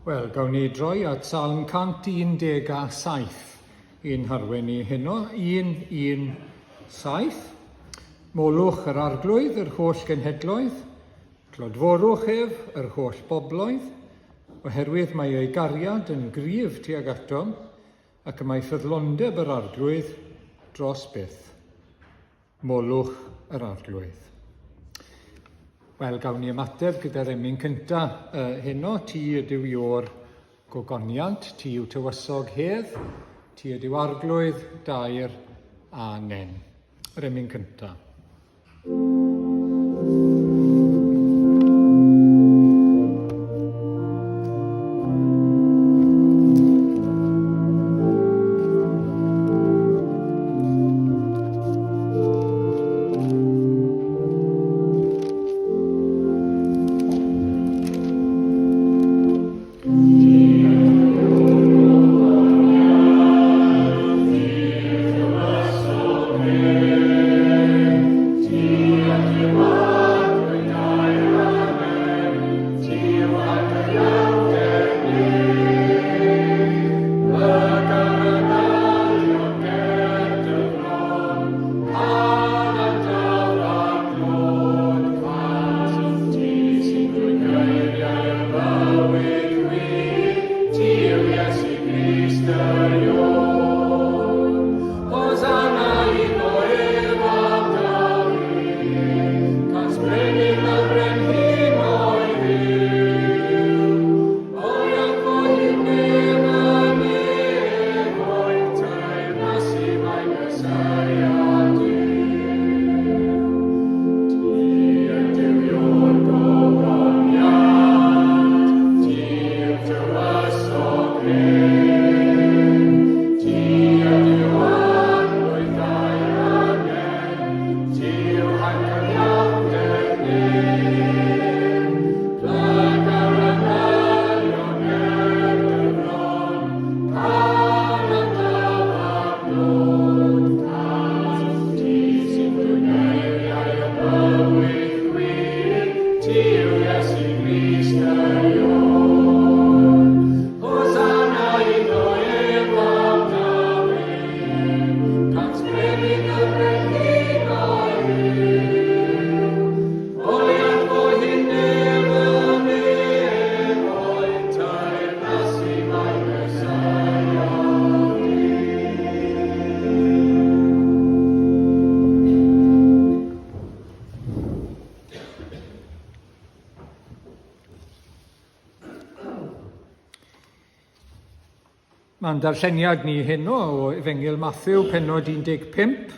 Wel, gawn ni droi at Salm 117 i'n harwen ni heno. 117. Molwch yr arglwydd yr holl genhedloedd, clodforwch ef yr holl bobloedd, oherwydd mae ei gariad yn gryf tuag atom, ac y mae ffyddlondeb yr arglwydd dros byth. Molwch yr Arglwydd. Wel, gawn ni ymateb gyda'r emyn cynta uh, heno. Ti ydyw Ior gogoniant, ti yw tywysog hedd, ti ydyw arglwydd, dair a nen. Yr emyn cynta. Mae'n darlleniad ni heno o Efengyl Mathew, penod 15,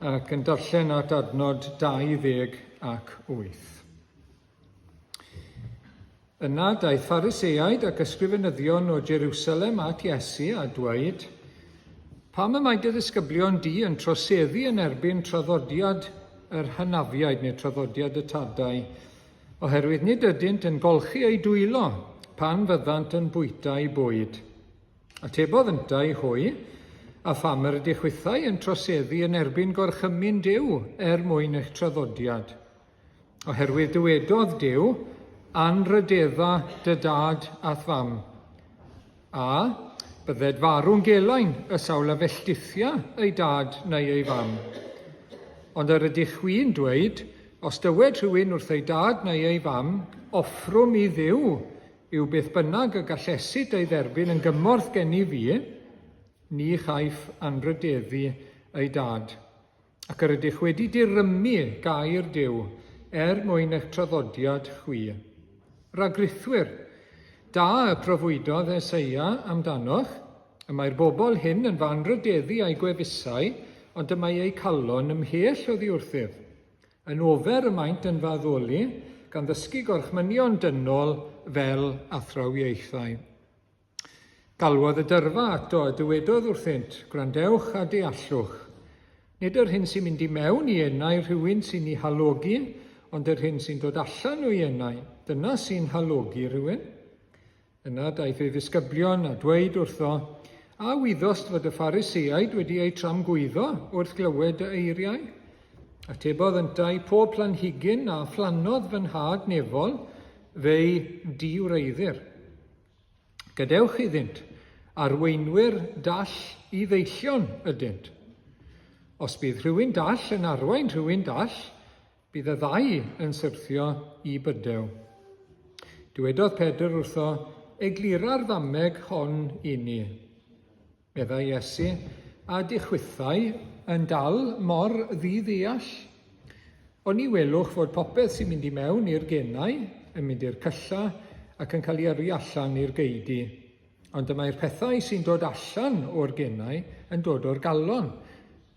ac yn darllen at adnod 28. Yna daeth Phariseaid ac ysgrifenyddion o Jerusalem at Iesu a dweud, Pam y mae dy ddisgyblion di yn troseddu yn erbyn traddodiad yr hynafiaid neu traddodiad y tadau, oherwydd nid ydynt yn golchi eu dwylo pan fyddant yn bwyta eu bwyd? Atebodd yntau hwy, A pham yr ydych chwithau yn troseddu yn erbyn gorchymyn Duw er mwyn eich traddodiad? Oherwydd dywedodd Duw, Anrhydedda dy dad a'th fam. A, bydded farw'n gelain y sawl a felltithia ei dad neu ei fam. Ond yr ydych chwi'n dweud, os dywed rhywun wrth ei dad neu ei fam, offrwm i Dduw yw beth bynnag y gallesit ei dderbyn yn gymorth gennyf fi, ni chaiff anrhydeddu ei dad. Ac yr ydych wedi dirymu gair Duw er mwyn eich traddodiad chwi. Ragrithwyr, da y proffwydodd Eseia amdanoch, y mae'r bobl hyn yn fy anrhydeddu a'u gwefusau, ond y mae eu calon ymhell oddi wrthyf. Yn ofer y maent yn fy addoli, gan ddysgu gorchmynion dynol fel athrawiaethau. Galwodd y dyrfa ato a dywedodd wrthynt, Gwrandewch a deallwch. Nid yr hyn sy'n mynd i mewn i enau rhywun sy'n ei halogi, ond yr hyn sy'n dod allan o'i enau, dyna sy'n halogi rhywun. Yna daeth ei ddisgyblion a dweud wrtho, A wyddost fod y Phariseaid wedi eu tramgwyddo wrth glywed dy eiriau? Atebodd yntau, Pob planhigyn a phlannodd fy nhad nefol, fe'i diwreiddir. Gadewch iddynt, arweinwyr dall i ddeillion ydynt. Os bydd rhywun dall yn arwain rhywun dall, bydd y ddau yn syrthio i bydew. Dywedodd Pedr wrtho, Eglura'r ddameg hon i ni. Meddai Iesu, a dichwythau yn dal mor ddi-ddeall? Oni welwch fod popeth sy'n mynd i mewn i'r genau yn mynd i'r cylla ac yn cael ei yrru allan i'r geudy? Ond y mae'r pethau sy'n dod allan o'r genau yn dod o'r galon,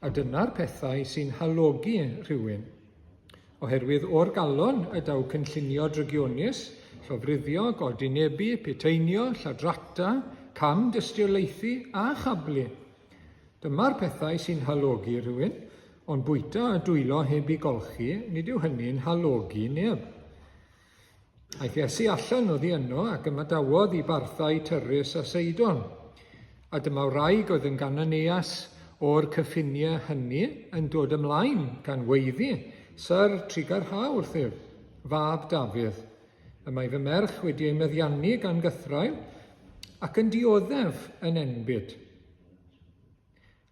a dyna'r pethau sy'n halogi rhywun. Oherwydd o'r galon y daw cynllunio drygionus, llofruddio, godinebu, puteinio, lladrata, cam dystiolaethu a chablu. Dyma'r pethau sy'n halogi rhywun, ond bwyta a dwylo heb i golchi, nid yw hynny'n halogi neb. Aeth Iesu allan oddi yno ac ymadawodd i barthau Tyrus a Seidon. A dyma wraig oedd yn Gananeas o'r cyffiniau hynny yn dod ymlaen gan weiddi, Syr, trugarha wrthyf, fab Dafydd. Y mae fy merch wedi ei meddiannu gan gythraul ac yn dioddef yn enbyd.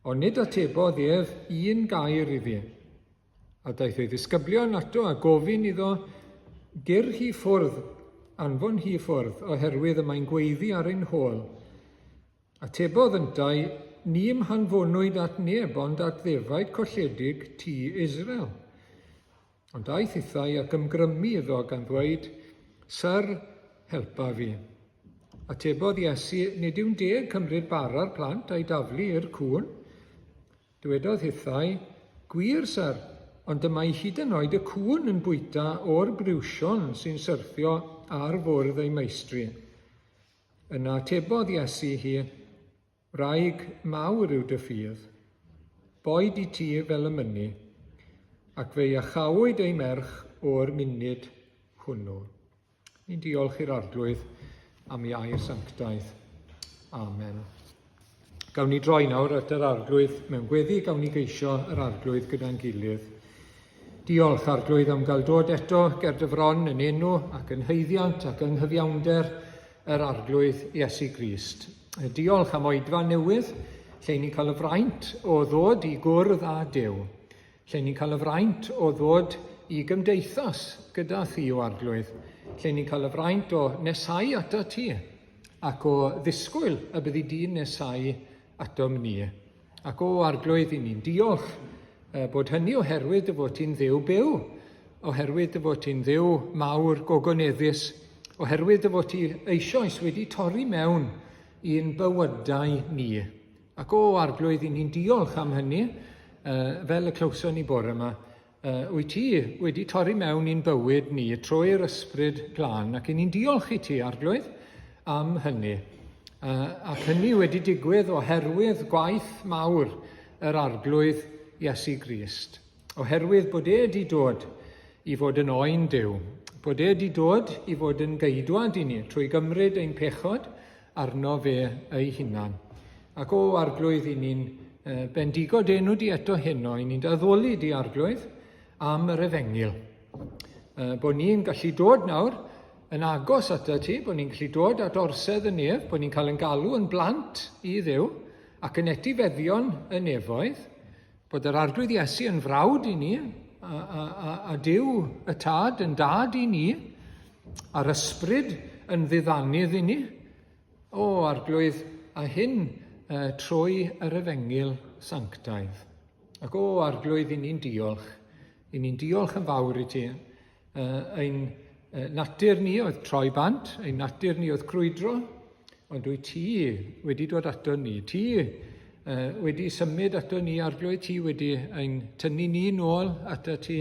Ond nid atebodd ef un gair iddi. A daeth ei ddisgyblion ato a gofyn iddo, Gyr hi ffwrdd, anfon hi ffwrdd, oherwydd y mae'n gweiddi ar ein hôl. Atebodd yntau, Ni'm hanfonwyd at neb ond at ddefaid colledig tŷ Israel. Ond daeth hithau ac ymgrymu iddo gan ddweud, Syr, helpa fi. Atebodd Iesu, Nid yw'n deg cymryd bara'r plant a'i daflu i'r cŵn. Dywedodd hithau, Gwir, syr, ond y mae hyd yn oed y cŵn yn bwyta o'r briwsion sy'n syrthio ar fwrdd eu meistri. Yna atebodd Iesu hi, Wraig, mawr yw dy ffydd. Boed i ti fel y mynni. Ac fe iachawyd ei merch o'r munud hwnnw. Ni'n diolch i'r Arglwydd am ei air sanctaidd. Amen. Gawn ni droi nawr at yr Arglwydd mewn gweddi, gawn ni geisio yr Arglwydd gyda'n gilydd. Diolch, Arglwydd, am gael dod eto ger dy fron yn enw ac yn haeddiant ac yng nghyfiawnder yr Arglwydd Iesu Grist. Diolch am oedfa newydd, lle ni'n cael y fraint o ddod i gwrdd â Duw. Lle ni'n cael y fraint o ddod i gymdeithas gyda thi, o Arglwydd, lle ni'n cael y fraint o nesau ato ti, ac o ddisgwyl y byddi di'n nesau atom ni. Ac o Arglwydd, i ni'n diolch bod hynny oherwydd dy fod ti'n Dduw byw, oherwydd dy fod ti'n Dduw mawr gogoneddus, oherwydd dy fod ti eisoes wedi torri mewn i'n bywydau ni. Ac o, Arglwydd, i ni'n diolch am hynny, fel y clywson ni bore yma, wyt ti wedi torri mewn i'n bywyd ni trwy'r Ysbryd Glân, ac i ni'n diolch i ti, Arglwydd, am hynny. Ac hynny wedi digwydd oherwydd gwaith mawr yr Arglwydd Iesu Grist. Oherwydd bod e wedi dod i fod yn oen Duw, bod e wedi dod i fod yn geidwad i ni trwy gymryd ein pechod arno fe ei hunan. Ac o Arglwydd, i ni'n bendigo dy enw di eto heno, i ni'n daddoli di Arglwydd am yr efengyl. Bod ni'n gallu dod nawr yn agos ato ti, bod ni'n gallu dod at orsedd y nef, bod ni'n cael yn galw yn blant i Dduw ac yn etifeddion y nefoedd, Bod yr Arglwydd Iesu yn frawd i ni, a, a, a, a Duw y Tad yn dad i ni, a'r Ysbryd yn ddiddanydd i ni. O, Arglwydd, a hyn trwy yr Efengyl sanctaidd. Ac o, Arglwydd, i ni'n diolch. I ni'n diolch yn fawr i ti. Ein natur ni oedd troi bant, ein natur ni oedd crwydro, ond dwi ti wedi dod ato ni. Ti wedi symud ato ni, Arglwydd, ti wedi ein tynnu ni nôl ato ti.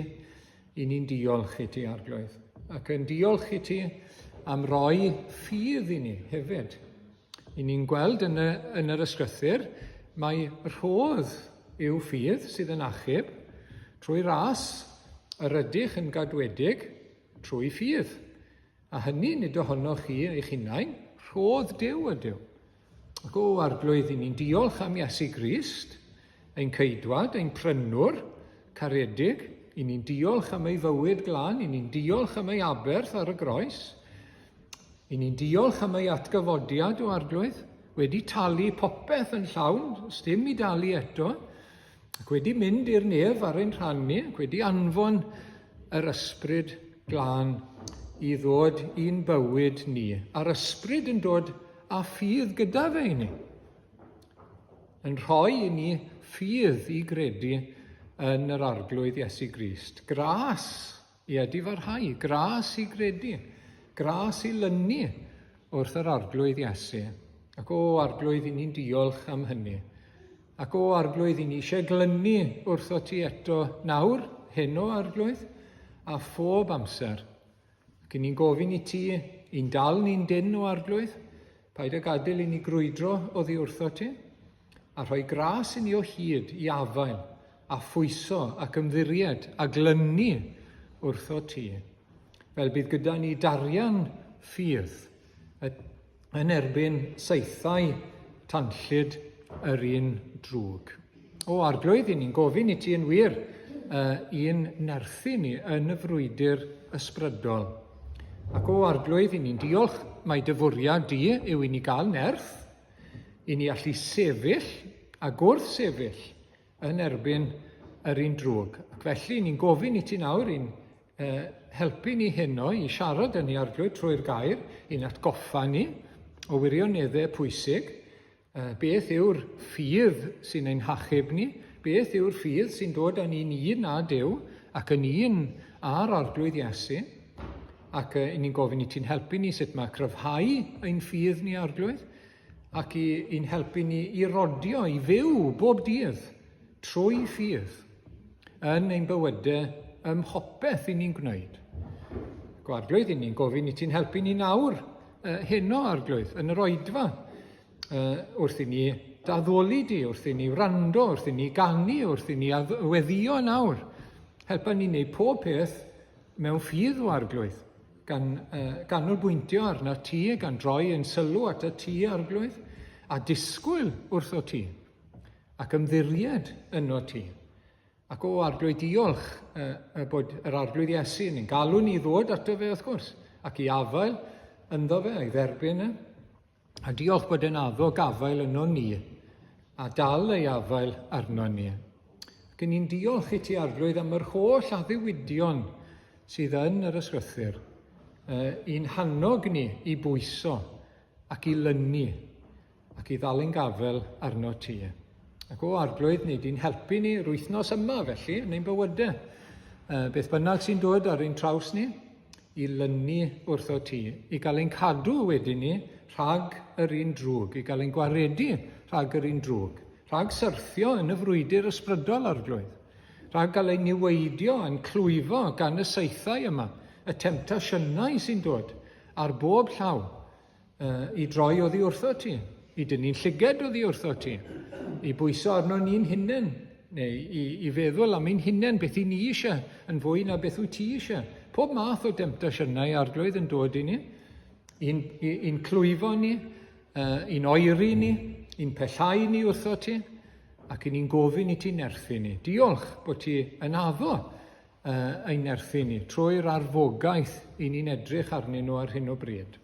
I ni'n diolch i ti, Arglwydd. Ac yn diolch i ti am roi ffydd i ni hefyd. I ni'n gweld yn, y, yn yr ysgrythyr, mae rhodd yw ffydd sydd yn achub trwy ras yr ydych yn gadwedig trwy ffydd. A hynny nid ohonoch chi eich hunain, rhodd Duw ydyw. Ac o Arglwydd, i ni'n diolch am Iesu Grist, ein ceidwad, ein prynwr caredig. I ni'n diolch am ei fywyd glân, i ni'n diolch am ei aberth ar y groes. I ni'n diolch am ei atgyfodiad o Arglwydd, wedi talu popeth yn llawn, sdim i dalu eto, ac wedi mynd i'r nef ar ein rhan ni, ac wedi anfon yr ysbryd glân i ddod i'n bywyd ni, a'r ysbryd yn dod â ffydd gyda fe i ni, yn rhoi i ni ffydd i gredu yn yr Arglwydd Iesu Grist. Gras i edifarhau, gras i gredu, gras i lynu wrth yr Arglwydd Iesu. Ac o Arglwydd, i ni'n diolch am hynny. Ac o Arglwydd, i ni eisiau glynu wrtho ti eto nawr, heno Arglwydd, a phob amser. Ac i ni'n gofyn i ti, i'n dal ni'n dyn o Arglwydd, paid â gadael i ni grwydro oddi wrtho ti, a rhoi gras i ni o hyd i afael a phwyso ac ymddiried a glynu wrtho ti, fel bydd gyda ni darian ffydd yn erbyn saethau tanllyd yr un drwg. O Arglwydd, i ni'n gofyn i ti yn wir i'n nerthu ni yn y frwydr ysbrydol. Ac o Arglwydd, i ni'n diolch mai dy fwriad di yw i ni gael nerth, i ni allu sefyll a gwrth sefyll yn erbyn yr un drwg. Ac felly, ni'n gofyn i ti nawr i'n uh, helpu ni heno i siarad yn ei Arglwydd trwy'r gair, i'n atgoffa ni o wirioneddau pwysig. Beth yw'r ffydd sy'n ein hachub ni? Beth yw'r ffydd sy'n dod â ni'n un â Duw ac yn un â'r Arglwydd Iesu? Ac uh, ni'n gofyn i ti'n helpu ni sut mae cryfhau ein ffydd ni, Arglwydd, ac i, i'n helpu ni i rodio, i fyw bob dydd trwy ffydd yn ein bywydau ym mhopeth i ni'n gwneud. Gwarglwydd, i ni'n gofyn i ti'n helpu ni nawr, uh, heno, Arglwydd, yn yr oedfa, uh, wrth i ni daddoli di, wrth i ni wrando, wrth i ni ganu, wrth i ni weddio nawr. Helpa ni wneud pob peth mewn ffydd o Arglwydd, gan uh, ganolbwyntio arna ti, gan droi ein sylw at y ti, Arglwydd, a disgwyl wrtho ti, ac ymddiried yno ti. Ac o Arglwydd, diolch uh, bod yr Arglwydd Iesu yn ein galw ni i ddod ato fe, wrth gwrs, ac i afael ynddo fe, a'i dderbyn e. A diolch bod e'n addo gafael yno ni, a dal ei afael arno ni. Ac ni'n diolch i ti, Arglwydd, am yr holl addewidion sydd yn yr ysgrythur, i'n hannog ni i bwyso ac i lynu ac i ddal ein gafel arno ti. Ac o Arglwydd, ni di'n helpu ni yr wythnos yma felly yn ein bywydau. Beth bynnag sy'n dod ar ein traws ni, i lynu wrtho ti, i gael ein cadw wedyn ni rhag yr un drwg, i gael ein gwaredu rhag yr un drwg, rhag syrthio yn y frwydr ysbrydol, Arglwydd, rhag gael ein niweidio a'n clwyfo gan y saethau yma, y temtasiynau sy'n dod ar bob llaw, i droi oddi wrtho ti, i dynnu'n llyged oddi wrtho ti, i bwyso arno ni'n hunain, neu i, i feddwl am ein hunain, beth i ni eisiau, yn fwy na beth wyt ti eisiau. Pob math o demtasiynau Arglwydd yn dod i ni, i'n, i'n clwyfo ni, i'n oeri ni, i'n pellhau ni wrtho ti, ac i ni'n gofyn i ti nerthu ni. Diolch bod ti yn addo ein nerthu ni trwy'r arfogaeth i ni'n edrych arnyn nhw ar hyn o bryd.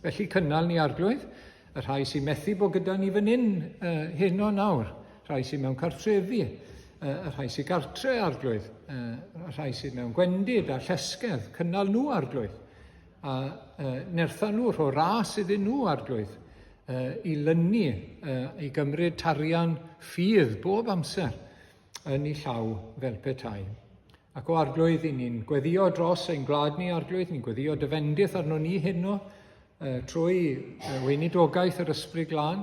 Felly cynnal ni Arglwydd, y rhai sy'n methu bod gyda ni fan hyn uh, heno nawr, rhai sy'n mewn cartrefi, uh, y rhai sy'n gartre Arglwydd, uh, y rhai sy'n mewn gwendid a llesgedd, cynnal nhw Arglwydd, a uh, nertha nhw, rho ras iddyn nhw Arglwydd, uh, i lynu, uh, i gymryd tarian ffydd bob amser, yn ei llaw fel petai. Ac o Arglwydd, i ni'n gweddio dros ein gwlad ni, Arglwydd, ni'n gweddio dy fendith arno ni heno, trwy weinidogaeth yr Ysbryd Glân,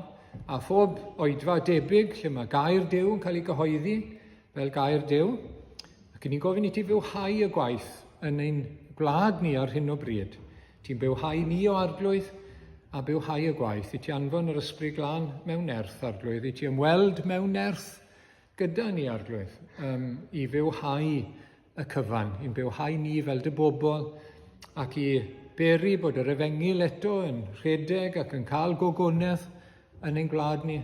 a phob oedfa debyg lle mae gair Duw yn cael ei gyhoeddi fel gair Duw. Ac i ni'n gofyn i ti fywhau y gwaith yn ein gwlad ni ar hyn o bryd. Ti'n bywhau ni o Arglwydd, a bywhau y gwaith. I ti anfon yr Ysbryd Glân mewn nerth, Arglwydd. I ti ymweld mewn nerth gyda ni, Arglwydd, um, i fywhau y cyfan, i'n bywhau ni fel dy bobl, ac i beri bod yr efengyl eto yn rhedeg ac yn cael gogonedd yn ein gwlad ni,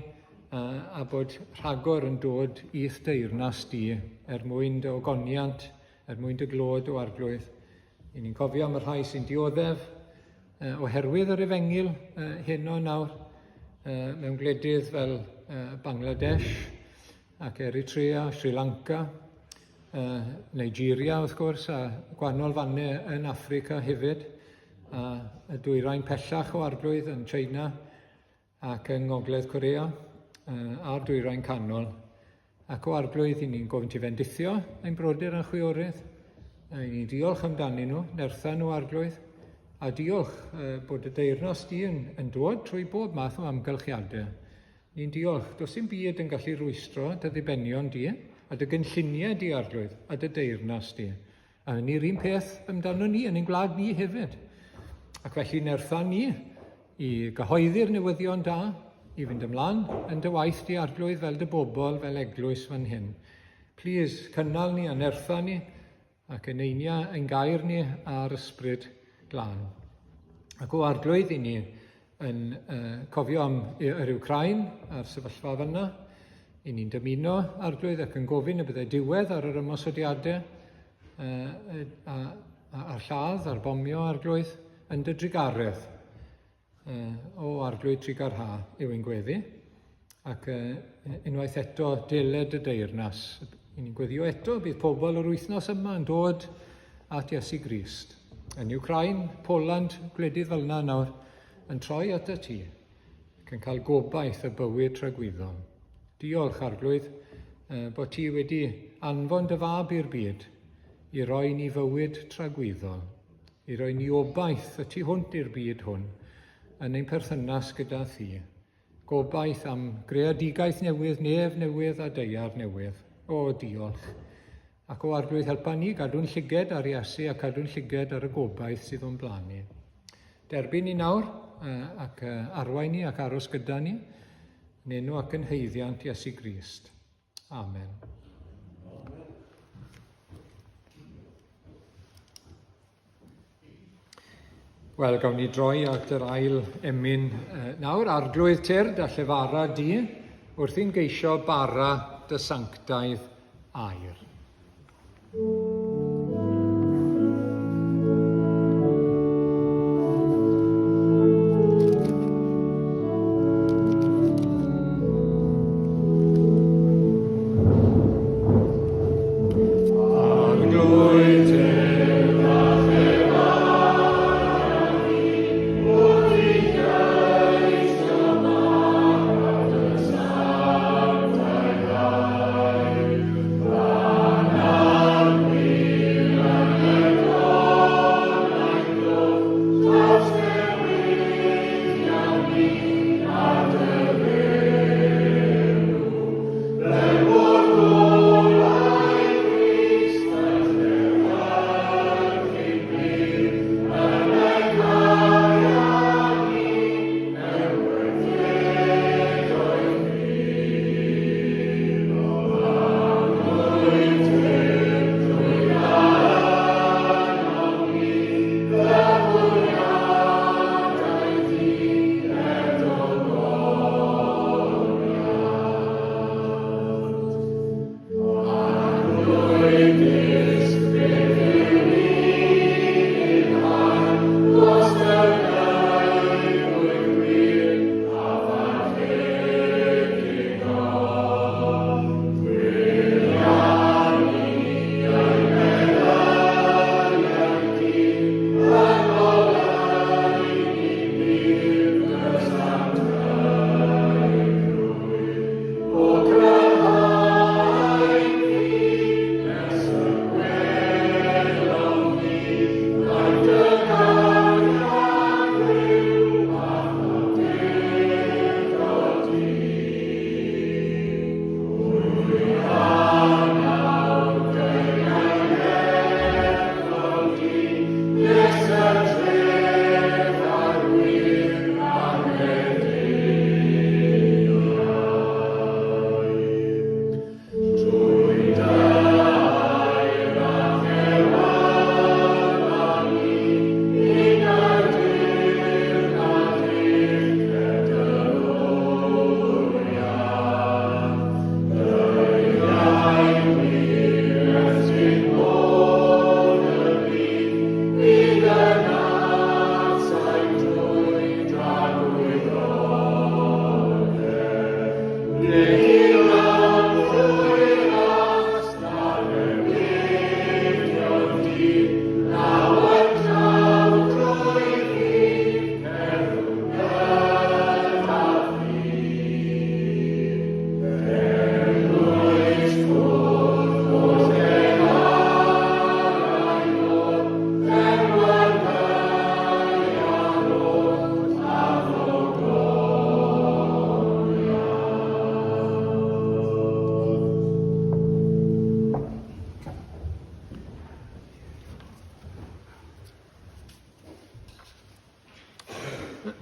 a, a bod rhagor yn dod i'th deyrnas di er mwyn dy ogoniant, er mwyn dy glod o Arglwydd. I ni'n cofio am y rhai sy'n dioddef. oherwydd yr efengyl heno nawr mewn gwledydd fel Bangladesh ac Eritrea, Sri Lanka, Nigeria wrth gwrs, a gwahanol fannau yn Affrica hefyd, a y dwyrain pellach o arglwydd yn China ac yng Ngogledd Korea a'r dwyrain canol. Ac o arglwydd, i ni'n gofyn ti fendithio ein brodyr a'n chwiorydd. I ni'n diolch amdanyn nhw, nertha nhw arglwydd, a diolch bod y deyrnas di yn, yn dod trwy bob math o amgylchiadau. Ni'n diolch, does dim byd yn gallu rwystro dy ddibenion di, a dy gynlluniau di arglwydd, a dy deyrnas di. A hynny'r un peth amdano ni yn ein gwlad ni hefyd. Ac felly nertha ni i gyhoeddi'r newyddion da, i fynd ymlaen yn dy waith di arglwydd fel dy bobl, fel eglwys fan hyn. Please, cynnal ni a nertha ni ac eneinia ein gair ni a'r ysbryd glân. Ac o arglwydd i ni yn uh, cofio am yr Wcrain a'r sefyllfa fyna. I ni'n dymuno arglwydd ac yn gofyn y byddai diwedd ar yr ymosodiadau uh, a'r lladd a'r bomio arglwydd yn dy drugaredd. Uh, o arglwydd trugarha yw ein gweddi. Ac uh, unwaith eto, deled y deyrnas. I ni'n gweddio eto, bydd pobl yr wythnos yma yn dod at Iesu Grist. Yn Ukraine, Poland, gwledydd fel yna nawr, yn troi at y ti ac yn cael gobaith y bywyd tragwyddol. Diolch, Arglwydd, bod ti wedi anfon dy fab i'r byd i roi ni fywyd tragwyddol, i roi ni obaith y tu hwnt i'r byd hwn yn ein perthynas gyda thi. Gobaith am greadigaeth newydd, nef newydd a daear newydd. O, diolch. Ac o Arglwydd, helpa ni gadw'n llyged ar Iesu a cadw'n llyged ar y gobaith sydd o'n blaen ni. Derbyn ni nawr ac arwain ni ac aros gyda ni, yn enw ac yn haeddiant Iesu Grist. Amen. Wel, gawn ni droi at yr ail emyn nawr. Arglwydd tyrd a llefara di, wrth i'n geisio bara dy sanctaidd air.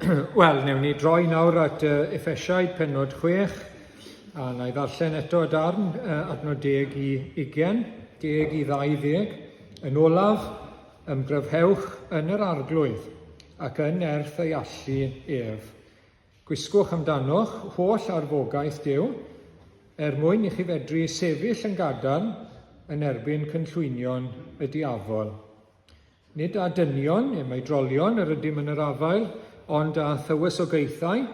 Wel, newn ni droi nawr at Effesiaid penod 6, a na i ddarllen eto y darn, adnod 10 i 20, 10 i 20. Yn olaf, ymgryfhewch yn yr arglwydd ac yn nerth ei allu ef. Gwisgwch amdanoch holl arfogaeth Duw, er mwyn i chi fedru sefyll yn gadarn yn erbyn cynllwynion y diafol. Nid â dynion neu meidrolion yr ydym yn yr afael, ond â thywysogaethau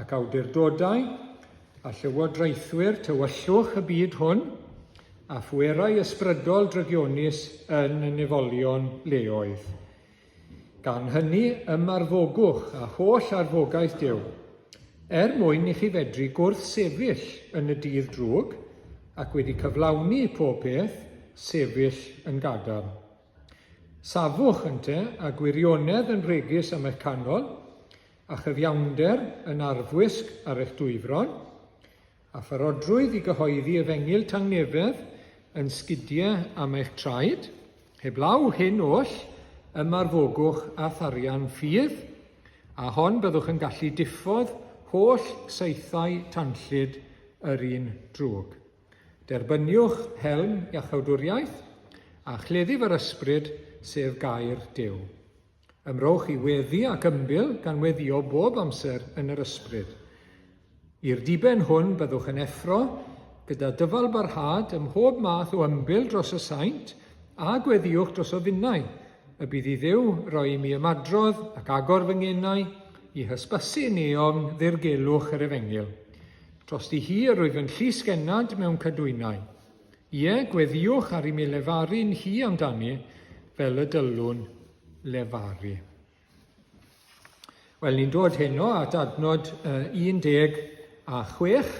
ac awdurdodau, a llywodraethwyr tywyllwch y byd hwn, a phwerau ysbrydol drygionus yn y nefolion leoedd. Gan hynny, ymarfogwch â holl arfogaeth Duw, er mwyn i chi fedru gwrthsefyll yn y dydd drwg, ac wedi cyflawni pob peth, sefyll yn gadarn. Safwch, ynte, a gwirionedd yn wregus am eich canol, a chyfiawnder yn arfwisg ar eich dwyfron, a pharodrwydd i gyhoeddi efengyl tangnefedd yn sgidie am eich traed, heblaw hyn oll, ymarfogwch â tharian ffydd, a hon byddwch yn gallu diffodd holl saethau tanllyd yr un drwg. Derbyniwch helm iachawdwriaeth, a chleddyf yr Ysbryd, sef gair Duw. Ymrowch i weddi ac ymbil gan weddïo bob amser yn yr Ysbryd. I'r diben hwn byddwch yn effro, gyda dyfalbarhad ym mhob math o ymbil dros y saint, a gweddïwch dros ofinnau, y bydd i Dduw roi i mi ymadrodd ac agor fy ngenau i hysbysu yn eofn ddirgelwch yr Efengyl. Drosti hi yr wyf yn llysgennad mewn cadwynau. Ie, gweddïwch ar i mi lefaru'n hi amdani fel y dylwn lefaru. Wel, ni'n dod heno at adnod 16,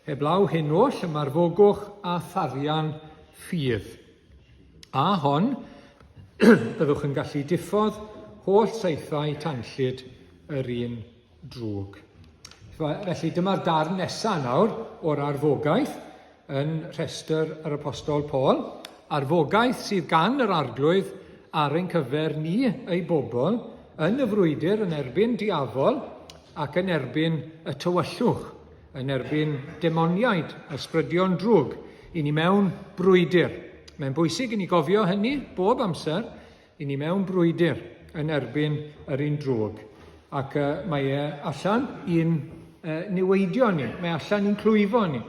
heblaw hyn oll, ymarfogwch a tharian ffydd. A hon, byddwch yn gallu diffodd holl saethau tanllyd yr un drwg. Felly dyma'r darn nesaf nawr o'r arfogaeth yn rhestr yr Apostol Paul. Arfogaeth sydd gan yr Arglwydd ar ein cyfer ni, ei bobl, yn y frwydr yn erbyn diafol ac yn erbyn y tywyllwch, yn erbyn demoniaid, ysbrydion drwg, i ni mewn brwydr. Mae'n bwysig i ni gofio hynny bob amser, I ni mewn brwydr yn erbyn yr un drwg, ac uh, mae e allan i'n uh, niweidio ni, mae allan i'n clwyfo ni,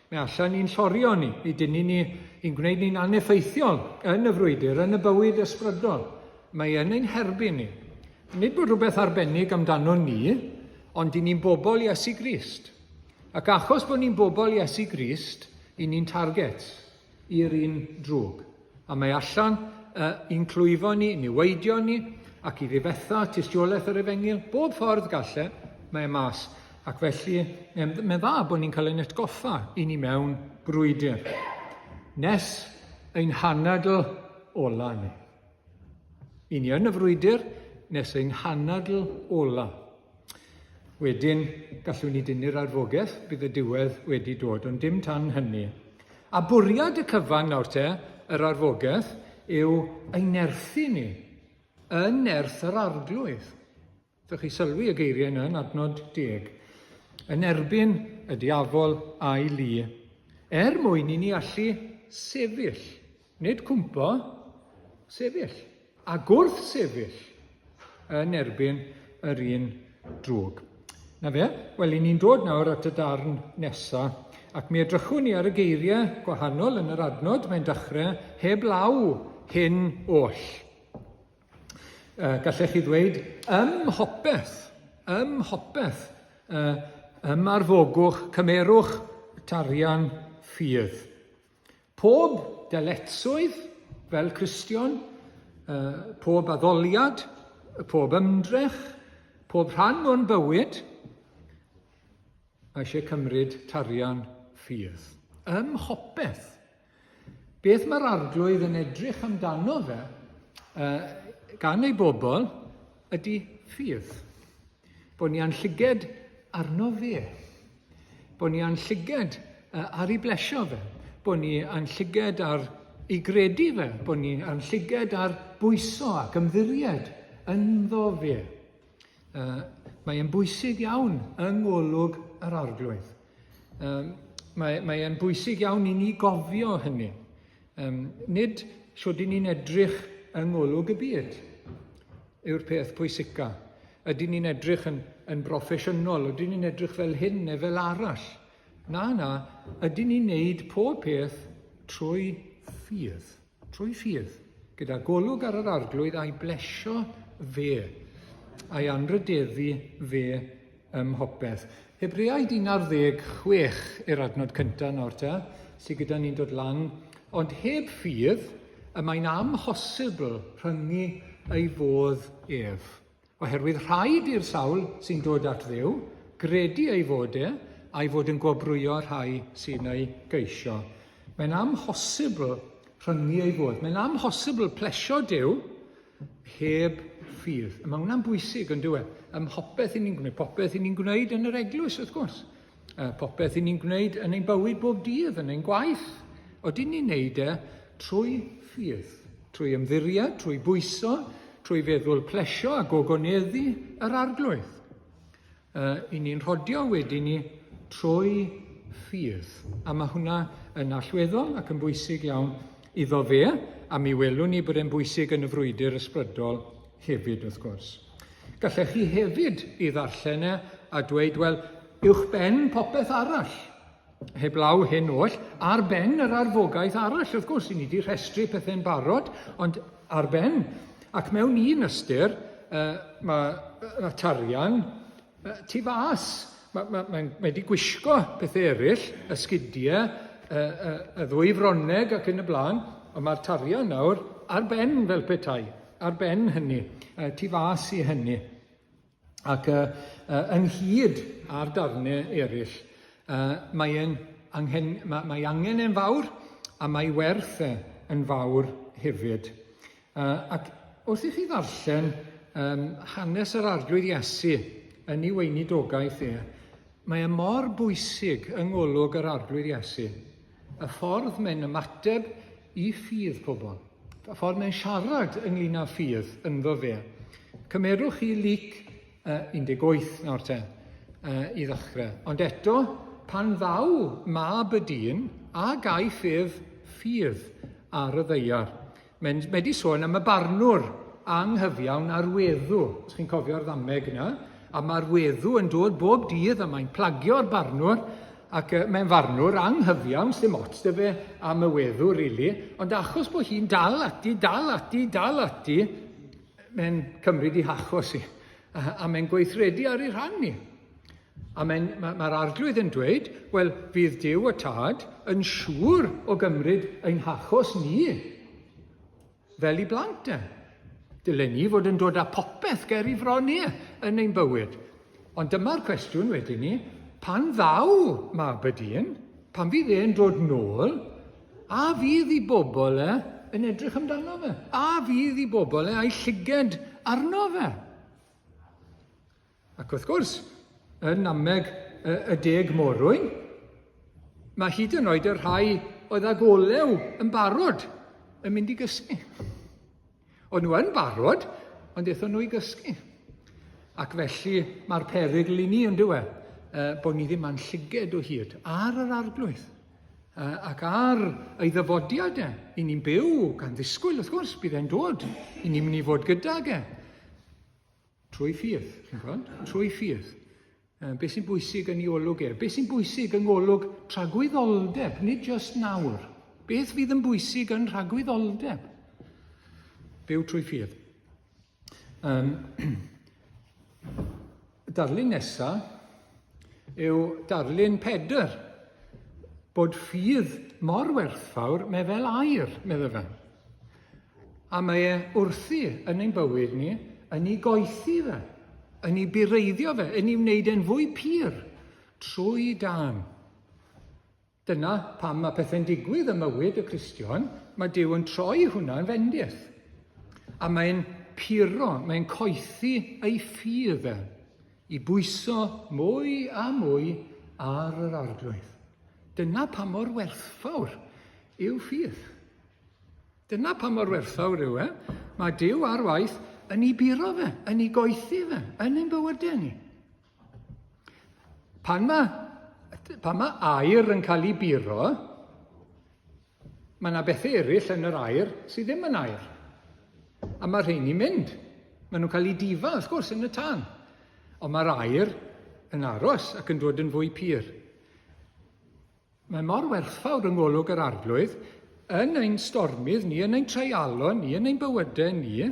mae allan i'n llorio ni, i dynnu ni, i'n gwneud ni'n aneffeithiol yn y frwydr, yn y bywyd ysbrydol. Mae e'n ein herbyn ni. Nid bod rhywbeth arbennig amdano ni, ond i ni'n bobl Iesu Grist. Ac achos bod ni'n bobl Iesu Grist, i ni'n target i'r un drwg. A mae allan uh, i'n clwyfo ni, niweidio ni, ac i ddifetha tystiolaeth yr efengyl, bob ffordd galle, mae e mas. Ac felly, mae'n dda bod ni'n cael ein atgoffa i ni mewn brwydr. Nes ein hanadl ola ni. I ni yn y frwydr nes ein hanadl ola. Wedyn, gallwn ni dynnu'r arfogaeth, bydd y diwedd wedi dod, ond dim tan hynny. A bwriad y cyfan nawr te, yr arfogaeth, yw ein nerthu ni, yn nerth yr arglwydd. Ddech chi sylwi y geiriau yna yn adnod deg. Yn erbyn y diafol a'i lu, er mwyn i ni allu sefyll, nid cwmpo, sefyll. A gwrthsefyll yn erbyn yr un drwg. Na fe, wel, i ni'n dod nawr at y darn nesa, ac mi edrychwn ni ar y geiriau gwahanol yn yr adnod, mae'n dechrau heb law hyn oll. Gallech chi ddweud ym mhopeth, ym mhopeth, ymarfogwch, cymerwch tarian ffydd. Pob dyletswydd fel Cristion, pob addoliad, pob ymdrech, pob rhan o'n bywyd, mae eisiau cymryd tarian ffydd. Ym mhopeth. Beth mae'r arglwydd yn edrych amdano fe gan ei bobl ydy ffydd. Bod ni a'n llyged arno fe. Bod ni a'n llyged ar ei blesio fe. Bod ni a'n llyged ar ei gredu fe. Bod ni a'n llyged ar bwyso ac ymddiried ynddo fe. Mae e'n bwysig iawn yng ngolwg yr Arglwydd. Um, mae, mae e'n bwysig iawn i ni gofio hynny. Um, nid shwd i ni'n edrych yng ngolwg y byd yw'r peth pwysica. Ydyn ni'n edrych yn, yn broffesiynol? Ydyn ni'n edrych fel hyn neu fel arall? Na, na, ydyn ni'n neud pob peth trwy ffydd. Trwy ffydd, gyda golwg ar yr Arglwydd a'i blesio fe, a'i anrhydeddu fe ym mhopeth. Hebreaid 16 i'r adnod cyntaf nawr te, sydd gyda ni'n dod lan, ond heb ffydd, y mae'n amhosibl rhyngu ei fodd ef. Oherwydd rhaid i'r sawl sy'n dod at Dduw gredu ei fod e, a'i fod yn gwobrwyo rhai sy'n ei geisio. Mae'n amhosibl rhyngu ei fod. Mae'n amhosibl plesio Duw heb ffydd. Mae hwnna'n bwysig, yn dyw e? Ym mhopeth i ni'n gwneud, popeth i ni'n gwneud yn yr eglwys, wrth gwrs. Popeth i ni'n gwneud yn ein bywyd bob dydd, yn ein gwaith. Odyn ni'n neud e trwy ffydd, trwy ymddiried, trwy bwyso, trwy feddwl plesio a gogoneddu yr Arglwydd. I ni'n rhodio wedyn ni trwy ffydd. A mae hwnna yn allweddol ac yn bwysig iawn iddo fe, a mi welwn ni bod e'n bwysig yn y frwydr ysbrydol hefyd, wrth gwrs. Gallech chi hefyd ei ddarllen e a dweud, wel, uwch ben popeth arall, heblaw hyn oll, ar ben yr arfogaeth arall, wrth gwrs, i ni wedi rhestru pethau'n barod, ond ar ben. Ac mewn un ystyr, uh, mae, mae tarian uh, tu fas. Mae, mae, mae, mae wedi gwisgo pethau eraill, y sgidiau, y, y, y ddwy fronneg ac yn y blaen, ond mae'r tarian nawr ar ben fel petai. Ar ben hynny, tu fas i hynny, ac ynghyd â'r darnau eraill, mae e'n anghen, mae, mae angen e'n fawr a mae werth e yn fawr hefyd. Ac wrth i chi ddarllen um, hanes yr Arglwydd Iesu yn ei weinidogaeth e, mae e mor bwysig yng ngolwg yr Arglwydd Iesu, y ffordd mae'n ymateb i ffydd pobl. Y ffordd mae'n siarad ynglyn â ffydd ynddo fe. Cymerwch chi Luc 18 nawr te, i ddechrau. Ond eto, pan ddaw mab y dyn, a gaiff ef ffydd ar y ddaear. Mae'n mae di sôn am y barnwr anghyfiawn a'r weddw. Os chi'n cofio'r ddameg yna, a mae'r weddw yn dod bob dydd a mae'n plagio'r barnwr Ac uh, mae'n farnwr anghyfiawn, sdim ots dy fe am y weddw, really, ond achos bod hi'n dal ati, dal ati, dal ati, mae'n cymryd i hachos i, a, a mae'n gweithredu ar ei rhan ni. A mae'r mae, mae arglwydd yn dweud, wel, fydd Duw y Tad yn siŵr o gymryd ein hachos ni. Fel i blant e. Dylen ni fod yn dod â popeth ger i fron ni yn ein bywyd. Ond dyma'r cwestiwn wedyn ni, pan ddaw mab y dyn, pan fydd e'n dod nôl, a fydd i bobl e yn edrych amdano fe? A fydd i bobl e a'i llyged arno fe? Ac wrth gwrs, yn nameg y, y deg morwyn, mae hyd yn oed y rhai oedd ag olew yn barod yn mynd i gysgu. O'n nhw yn barod, ond aethon nhw i gysgu. Ac felly mae'r perygl i ni yn dywe, bod ni ddim a'n llyged o hyd ar yr arglwydd ac ar ei ddyfodiad e. I ni'n byw gan ddisgwyl, wrth gwrs, bydd e'n dod. I ni'n mynd i fod gydag e. Trwy ffydd, chi'n gweld? Trwy ffydd. Be sy'n bwysig yn ei olwg e? Be sy'n bwysig yng ngolwg tragwyddoldeb, nid just nawr. Beth fydd yn bwysig yn rhagwyddoldeb? Byw trwy ffydd. Um, darlun nesaf yw darlun Pedr. Bod ffydd mor werthfawr, mae fel air, meddai fe. A mae e wrthi yn ein bywyd ni, yn ei goethi fe, yn ei bureiddio fe, yn ei wneud e'n fwy pur trwy dân. Dyna pam mae pethau'n digwydd ym mywyd y Cristion, mae Duw yn troi hwnna yn fendith. A mae'n puro, mae'n coethi ei ffydd e, i bwyso mwy a mwy ar yr Arglwydd. Dyna pa mor werthfawr yw ffydd. Dyna pa mor werthfawr yw e. Mae Duw ar waith yn ei buro fe, yn ei goethi fe, yn ein bywydau ni. Pan mae, pan mae aer yn cael ei buro, mae yna bethau eraill yn yr aer sydd ddim yn aer. A mae rheini'n mynd. Maen nhw'n cael eu difa, wrth gwrs, yn y tân. Ond mae'r aer yn aros ac yn dod yn fwy pur. Mae mor werthfawr yng ngolwg yr Arglwydd, yn ein stormydd ni, yn ein treialon ni, yn ein bywydau ni,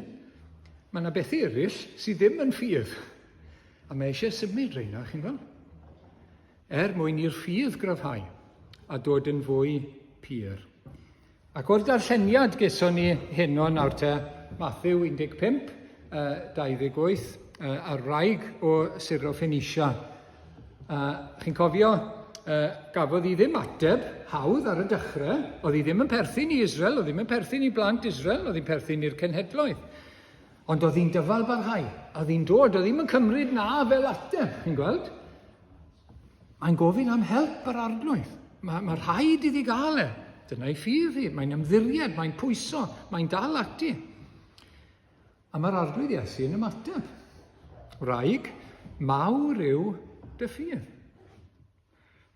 mae yna bethau eraill sydd ddim yn ffydd. A mae eisiau symud rheina, chi'n gweld? Er mwyn i'r ffydd gryfhau a dod yn fwy pur. Ac o'r darlleniad geson ni heno nawr te, Mathew 15, 28, a'r wraig o Syro-Ffenicia. Chi'n cofio, gafodd hi ddim ateb hawdd ar y dechrau. Oedd hi ddim yn perthyn i Israel, oedd ddim yn perthyn i blant Israel, oedd hi'n perthyn i'r cenhedloedd. Ond oedd hi'n dyfal barhau, oedd hi'n dod, oedd hi'n cymryd na fel ateb, chi'n gweld? Mae'n gofyn am help yr Arglwydd. Mae, mae rhaid iddi gael e. Dyna'i ffydd hi. Mae'n ymddiried, mae'n pwyso, mae'n dal ati. A mae'r Arglwydd Iesu yn ymateb. Wraig, mawr yw dy ffydd.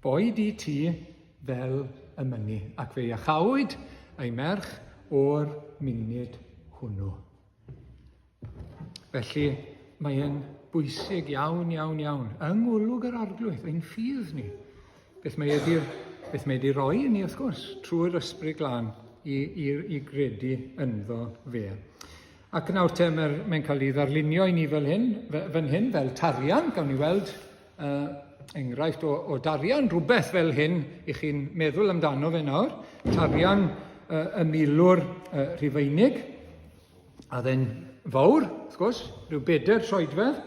Boed i ti fel y mynnu. Ac fe iachawyd ei merch o'r munud hwnnw. Felly, mae e'n bwysig iawn, iawn, iawn, yng ngolwg yr Arglwydd, ein ffydd ni. Beth mae wedi, beth mae wedi roi i ni, wrth gwrs, trwy'r Ysbryd Glân i, i, i gredu ynddo fe. Ac nawr te, mae'n mae cael ei ddarlunio i ni fel hyn, fan hyn, fel tarian, gawn ni weld enghraifft o, o darian, rhywbeth fel hyn i chi'n meddwl amdano fe nawr. Tarian y milwr Rhufeinig, A dde'n fawr, wrth gwrs, rhyw bedair troedfedd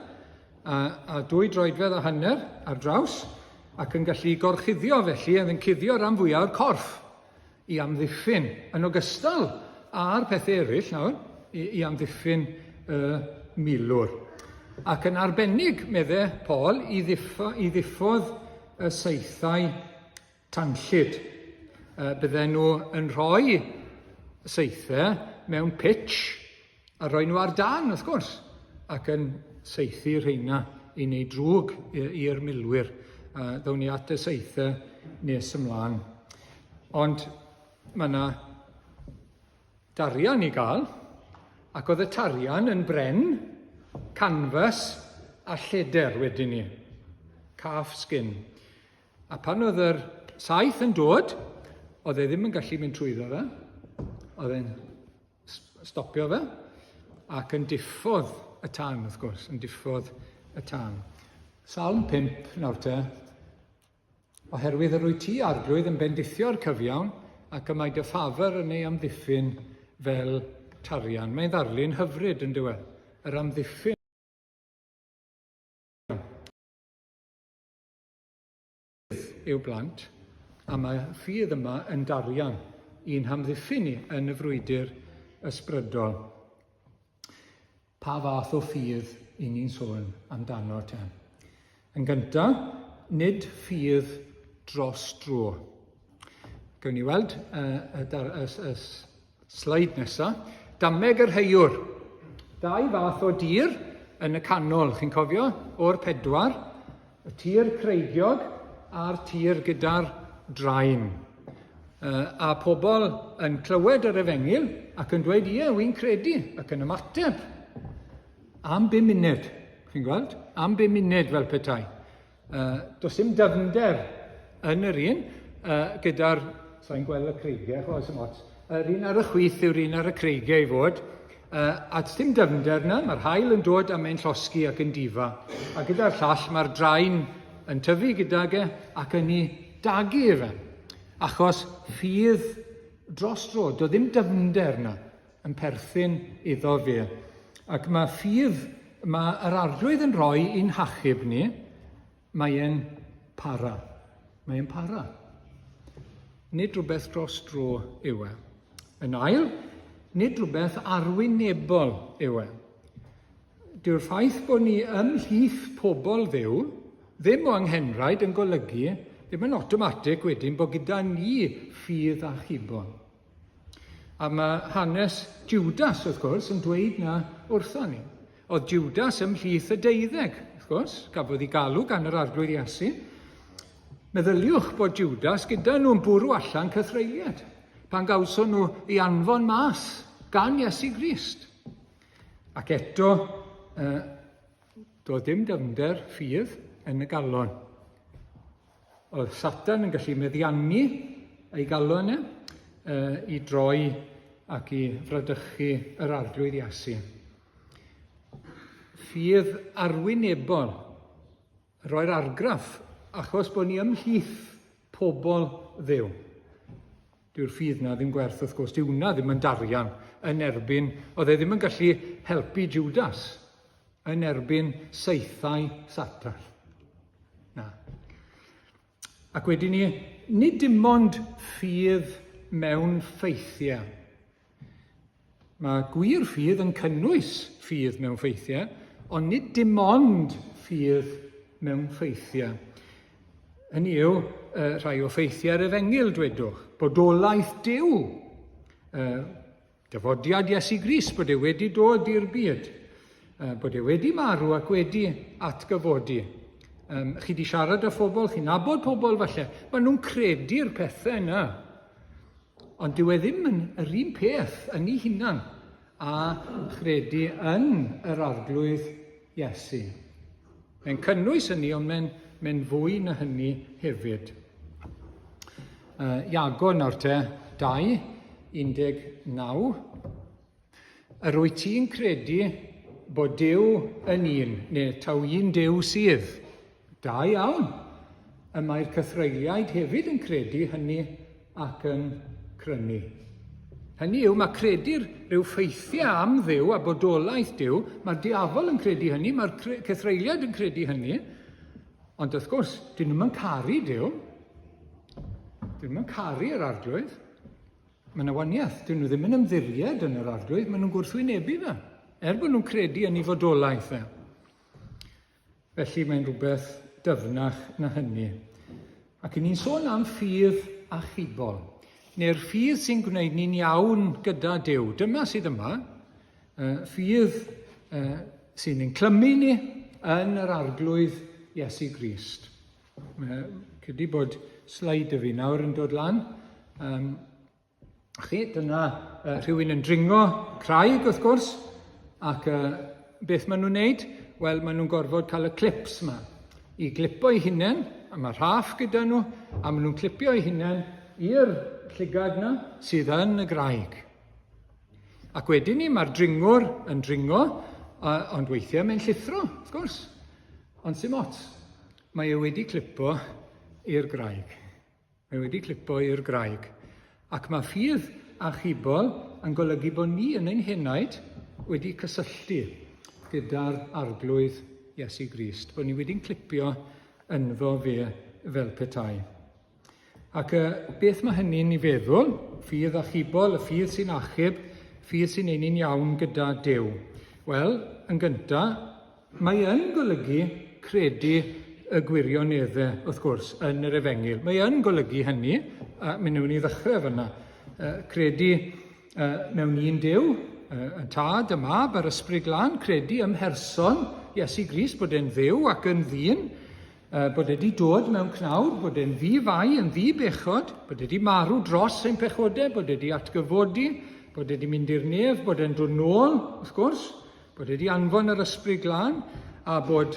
a, a dwy droedfedd a hanner ar draws, ac yn gallu gorchuddio felly, a yn cuddio rhan fwyaf o'r corff i amddiffyn, yn ogystal â'r pethau eraill nawr, i, i amddiffyn y milwr. Ac yn arbennig, medde Paul, i, ddiffo, i ddiffodd y saethau tanllyd. Bydden nhw yn rhoi saethau mewn pitch a rhoi nhw ar dan, wrth gwrs, ac yn saethu rheina i wneud drwg i'r milwyr. Ddown ni at y saethau nes ymlaen. Ond mae yna darian i gael, ac oedd y tarian yn bren, canvas a lleder wedyn ni. Calf skin. A pan oedd yr saeth yn dod, oedd e ddim yn gallu mynd trwyddo fe. Oedd e'n stopio fe ac yn diffodd y tân, wrth gwrs, yn diffodd y tân. Salm 5 nawr te. Oherwydd yr wyt ti, Arglwydd, yn bendithio'r cyfiawn, ac y mae dy ffafr yn ei amddiffyn fel tarian. Mae'n ddarlun hyfryd, yn dyw e? Yr amddiffyn. I'w blant, a mae ffydd yma yn darian i'n hamddiffyn ni yn y frwydr ysbrydol. Pa fath o ffydd i ni'n sôn amdano te? Yn gyntaf, nid ffydd dros dro. Gawn ni weld y, y, y, y, Sleid nesa. Dameg yr heiwr. Dau fath o dir yn y canol, chi'n cofio, o'r pedwar. Y tir creigiog a'r tir gyda'r draen. A pobl yn clywed yr efengyl ac yn dweud, ie, wy'n credu, ac yn ymateb. Am bum munud, chi'n gweld? Am bum munud fel petai. Does dim dyfnder yn yr un, gyda'r, sa'n gweld y creigiau, chos dim ots, yr un ar y chwith yw'r un ar y creigiau i fod, a does dim dyfnder yna, mae'r haul yn dod a mae'n llosgi ac yn difa. A gyda'r llall mae'r draen yn tyfu gydag e ac yn ei dagu efe. Achos ffydd dros dro, doedd ddim dyfnder yna yn perthyn iddo fe. Ac mae ffydd, mae yr Arglwydd yn rhoi i'n hachub ni, mae e'n para. Mae e'n para. Nid rhywbeth dros dro yw e. Yn ail, nid rhywbeth arwynebol yw e. Dyw'r ffaith bod ni ymhlith pobl Dduw ddim o anghenraid yn golygu, ddim yn awtomatig wedyn bod gyda ni ffydd achubol. A mae hanes Judas, wrth gwrs, yn dweud na wrtho ni. Oedd Judas ymhlith y deuddeg, wrth gwrs, gafodd ei galw gan yr Arglwydd Iesu. Meddyliwch bod Judas gyda nhw'n bwrw allan cythreuliad pan gawson nhw ei anfon mas gan Iesu Grist. Ac eto, doedd dim dyfnder ffydd yn y galon. Oedd Satan yn gallu meddiannu ei galon e i droi ac i fradychu yr arglwydd Iesu. Ffydd arwynebol Rhoi'r argraff, achos bod ni ymhlith pobl Dduw. Dyw'r ffydd na ddim gwerth wrth gwrs, dyw hwnna ddim yn darian yn erbyn, oedd e ddim yn gallu helpu Judas yn erbyn saethau Satan. Na. Ac wedyn ni, nid dim ond ffydd mewn ffeithiau. Mae gwir ffydd yn cynnwys ffydd mewn ffeithiau, ond nid dim ond ffydd mewn ffeithiau. Hynny yw, rhai o ffeithiau'r efengyl, dwedwch, bodolaeth Duw, Dyfodiad Iesu Grist, bod e wedi dod i'r byd, bod e wedi marw ac wedi atgyfodi. Um, chi di siarad â phobl, chi'n nabod pobl falle, maen nhw'n credu'r pethau yna. Ond dyw e ddim yn yr un peth yn ei hunan a chredu yn yr arglwydd Iesu. Mae'n cynnwys hynny, ond mae'n mae fwy na hynny hefyd. Iago nawr te, 2, 19. Yr wyt ti'n credu bod Duw yn un, neu taw un Duw sydd? Da iawn. Y mae'r cythreuliaid hefyd yn credu hynny ac yn crynu. Hynny yw, mae credu'r rhyw ffeithiau am Dduw a bodolaeth Duw, mae'r diafol yn credu hynny, mae'r cythreuliaid yn credu hynny, ond wrth gwrs, dyn nhw'n caru Duw, dyn nhw'n caru yr arglwydd, mae yna waniaeth, dyn nhw ddim yn ymddiried yn yr arglwydd, maen nhw'n gwrthwynebu fe, er bod nhw'n credu yn ei fodolaeth e. Felly mae'n rhywbeth dyfnach na hynny. Ac i ni'n sôn am ffydd achubol, neu'r ffydd sy'n gwneud ni'n iawn gyda Duw. Dyma sydd yma, ffydd sy'n ein clymu ni yn yr Arglwydd Iesu Grist. Credu bod sleid y fi nawr yn dod lan. Um, Chi, dyna uh, rhywun yn dringo craig, wrth gwrs, ac uh, beth maen nhw'n neud? Wel, maen nhw'n gorfod cael y clips yma i glipo eu hunain, a mae rhaff gyda nhw, a maen nhw'n clipio eu hunain i'r llygad yna sydd yn y graig. Ac wedyn ni, mae'r dringwr yn dringo, ond weithiau mae'n llithro, wrth gwrs. Ond sy'n ots, mae e wedi clipo i'r graig. Mae wedi clipo i'r graig. Ac mae ffydd achubol yn golygu bod ni yn ein henaid wedi cysylltu gyda'r Arglwydd Iesu Grist, bod ni wedi'n clipio ynddo fe fel petai. Ac beth mae hynny'n ei feddwl? Ffydd achubol, y ffydd sy'n achub, ffydd sy'n ein ni'n iawn gyda Duw. Wel, yn gyntaf, Mae yn golygu credu y gwirioneddau, wrth gwrs, yn yr efengyl. Mae yn golygu hynny, a mi wnawn ni ddechrau fyna, credu mewn un Duw, y Tad, y Mab a'r Ysbryd Glân, credu ym mherson Iesu Grist, bod e'n Dduw ac yn ddyn, bod e wedi dod mewn cnawd, bod e'n ddi-fai, yn ddi-bechod, bod e wedi marw dros ein pechodau, bod e wedi atgyfodi, bod e wedi mynd i'r nef, bod e'n dod nôl, wrth gwrs, Bod e wedi anfon yr Ysbryd Glân a bod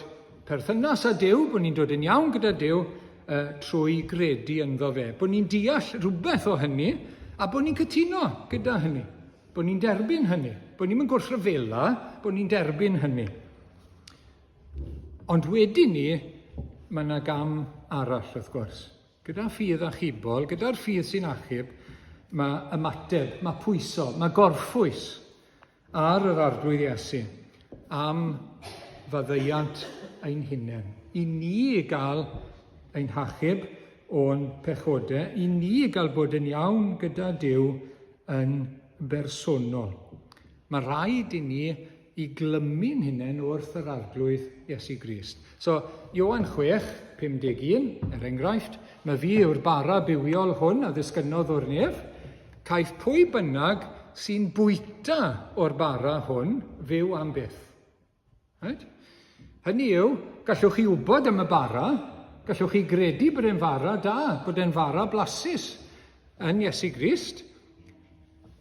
perthynas â Duw, bod ni'n dod yn iawn gyda Duw uh, trwy gredu ynddo fe. Bod ni'n deall rhywbeth o hynny a bod ni'n cytuno gyda hynny. Bod ni'n derbyn hynny. Bod ni'n mynd gwrthryfela, bod ni'n derbyn hynny. Ond wedyn ni, mae yna gam arall wrth gwrs. Gyda ffydd achubol, gyda'r ffydd sy'n achub, mae ymateb, mae pwyso, mae gorffwys ar yr Arglwydd Iesu am faddeuant ein hunain, i ni gael ein hachub o'n pechodau, i ni gael bod yn iawn gyda Duw yn bersonol. Mae rhaid i ni i glymu'n hunain wrth yr Arglwydd Iesu Grist. So, Ioan 6, 51, er enghraifft, mae fi yw'r bara bywiol hwn a ddisgynnodd o'r nef, Caiff pwy bynnag sy'n bwyta o'r bara hwn fyw am byth. Right? Hynny yw, gallwch chi wybod am y bara, Gallwch chi gredu bod e'n fara da, bod e'n fara blasus yn Iesu Grist,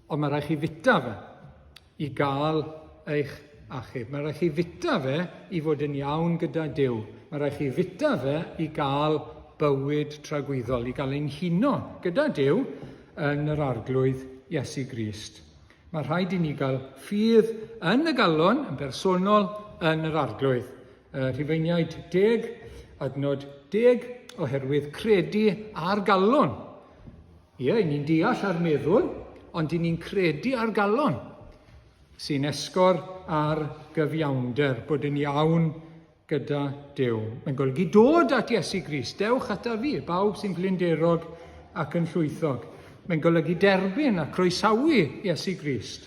ond mae rhaid chi fita fe i gael eich achub. Mae rhaid chi fita fe i fod yn iawn gyda Duw. Mae rhaid chi fita fe i gael bywyd tragwyddol, i gael ein huno gyda Duw yn yr Arglwydd Iesu Grist. Mae rhaid i ni gael ffydd yn y galon, yn bersonol, yn yr Arglwydd. Rhufeiniaid 10, adnod 10, oherwydd credu ar galon. Ie, i ni'n deall ar meddwl, ond i ni'n credu ar galon sy'n esgor ar gyfiawnder, bod yn iawn gyda Duw. Mae'n golygu dod at Iesu Grist, dewch ata fi, bawb sy'n flinderog ac yn llwythog. Mae'n golygu derbyn a croesawu Iesu Grist.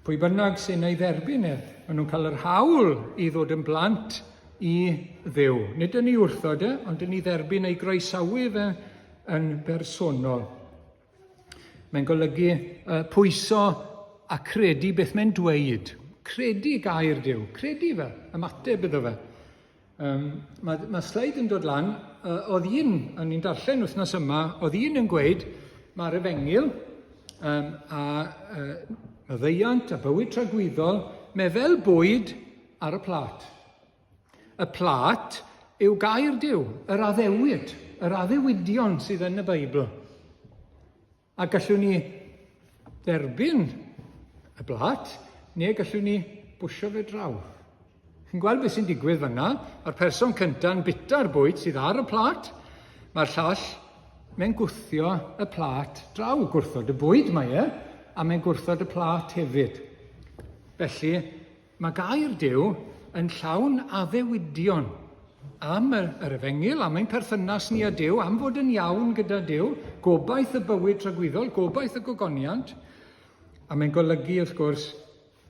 Pwy bynnag sy'n ei dderbyn e, maen nhw'n cael yr hawl i ddod yn blant i Dduw. Nid yn ei wrthod e, ond yn ei dderbyn ei groesawu fe yn bersonol. Mae'n golygu uh, pwyso a credu beth mae'n dweud. Credu gair Duw, credu fe, ymateb iddo fe. Um, mae, mae sleid yn dod lan, uh, oedd un, o'n i'n darllen wythnos yma, oedd un yn gweud, mae'r efengyl um, a uh, maddeuant a bywyd tragwyddol, mae fel bwyd ar y plat. Y plât yw gair Duw, yr addewid, yr addewidion sydd yn y Beibl. A gallwn ni dderbyn y blât, neu gallwn ni bwysio fe draw. Chi'n gweld beth sy'n digwydd fyna? Mae'r person cyntaf yn bita'r bwyd sydd ar y plât, mae'r llall mae'n gwthio y plât draw, gwrthod y bwyd mae e, a mae'n gwrthod y plât hefyd. Felly, Mae gair Duw yn llawn addewidion am yr, yr efengyl, am ein perthynas ni â Duw, am fod yn iawn gyda Duw, gobaith y bywyd tragwyddol, gobaith y gogoniant, a mae'n golygu, wrth gwrs,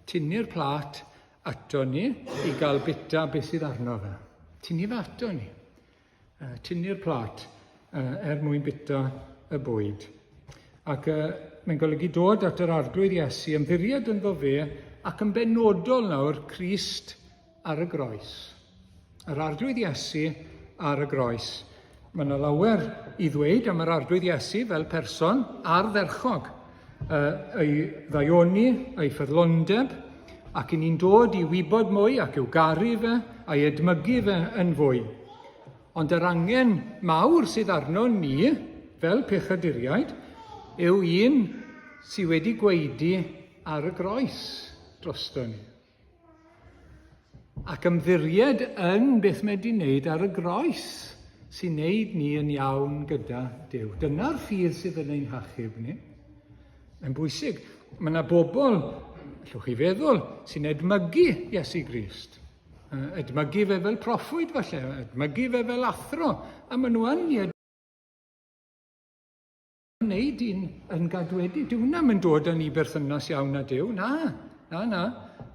tynnu'r plât ato ni i gael bita beth sydd arno fe. Tynnu fe ato ni. Tynnu'r plât er mwyn bita y bwyd. Ac mae'n golygu dod at yr Arglwydd Iesu, ymddiried ynddo fe, ac yn benodol nawr, Crist ar y groes. Yr Arglwydd Iesu ar y groes. Mae yna lawer i ddweud am yr Arglwydd Iesu fel person ardderchog. Ei ddaioni, ei ffyddlondeb, ac i ni'n dod i wybod mwy ac i'w garu fe a'i edmygu fe yn fwy. Ond yr angen mawr sydd arno ni, fel pechaduriaid, yw un sydd wedi gwaedu ar y groes drosto ni. Ac ymddiried yn beth mae wedi wneud ar y groes sy'n wneud ni yn iawn gyda Duw. Dyna'r ffydd sydd yn ein hachub ni. Mae'n bwysig. Mae yna bobl, allwch chi feddwl, sy'n edmygu Iesu Grist. Edmygu fe fel proffwyd falle, edmygu fe fel athro, a maen nhw yn wneud un yn gadwedig. Dyw hwnna yn dod â ni berthynas iawn â Duw. Na, na, na.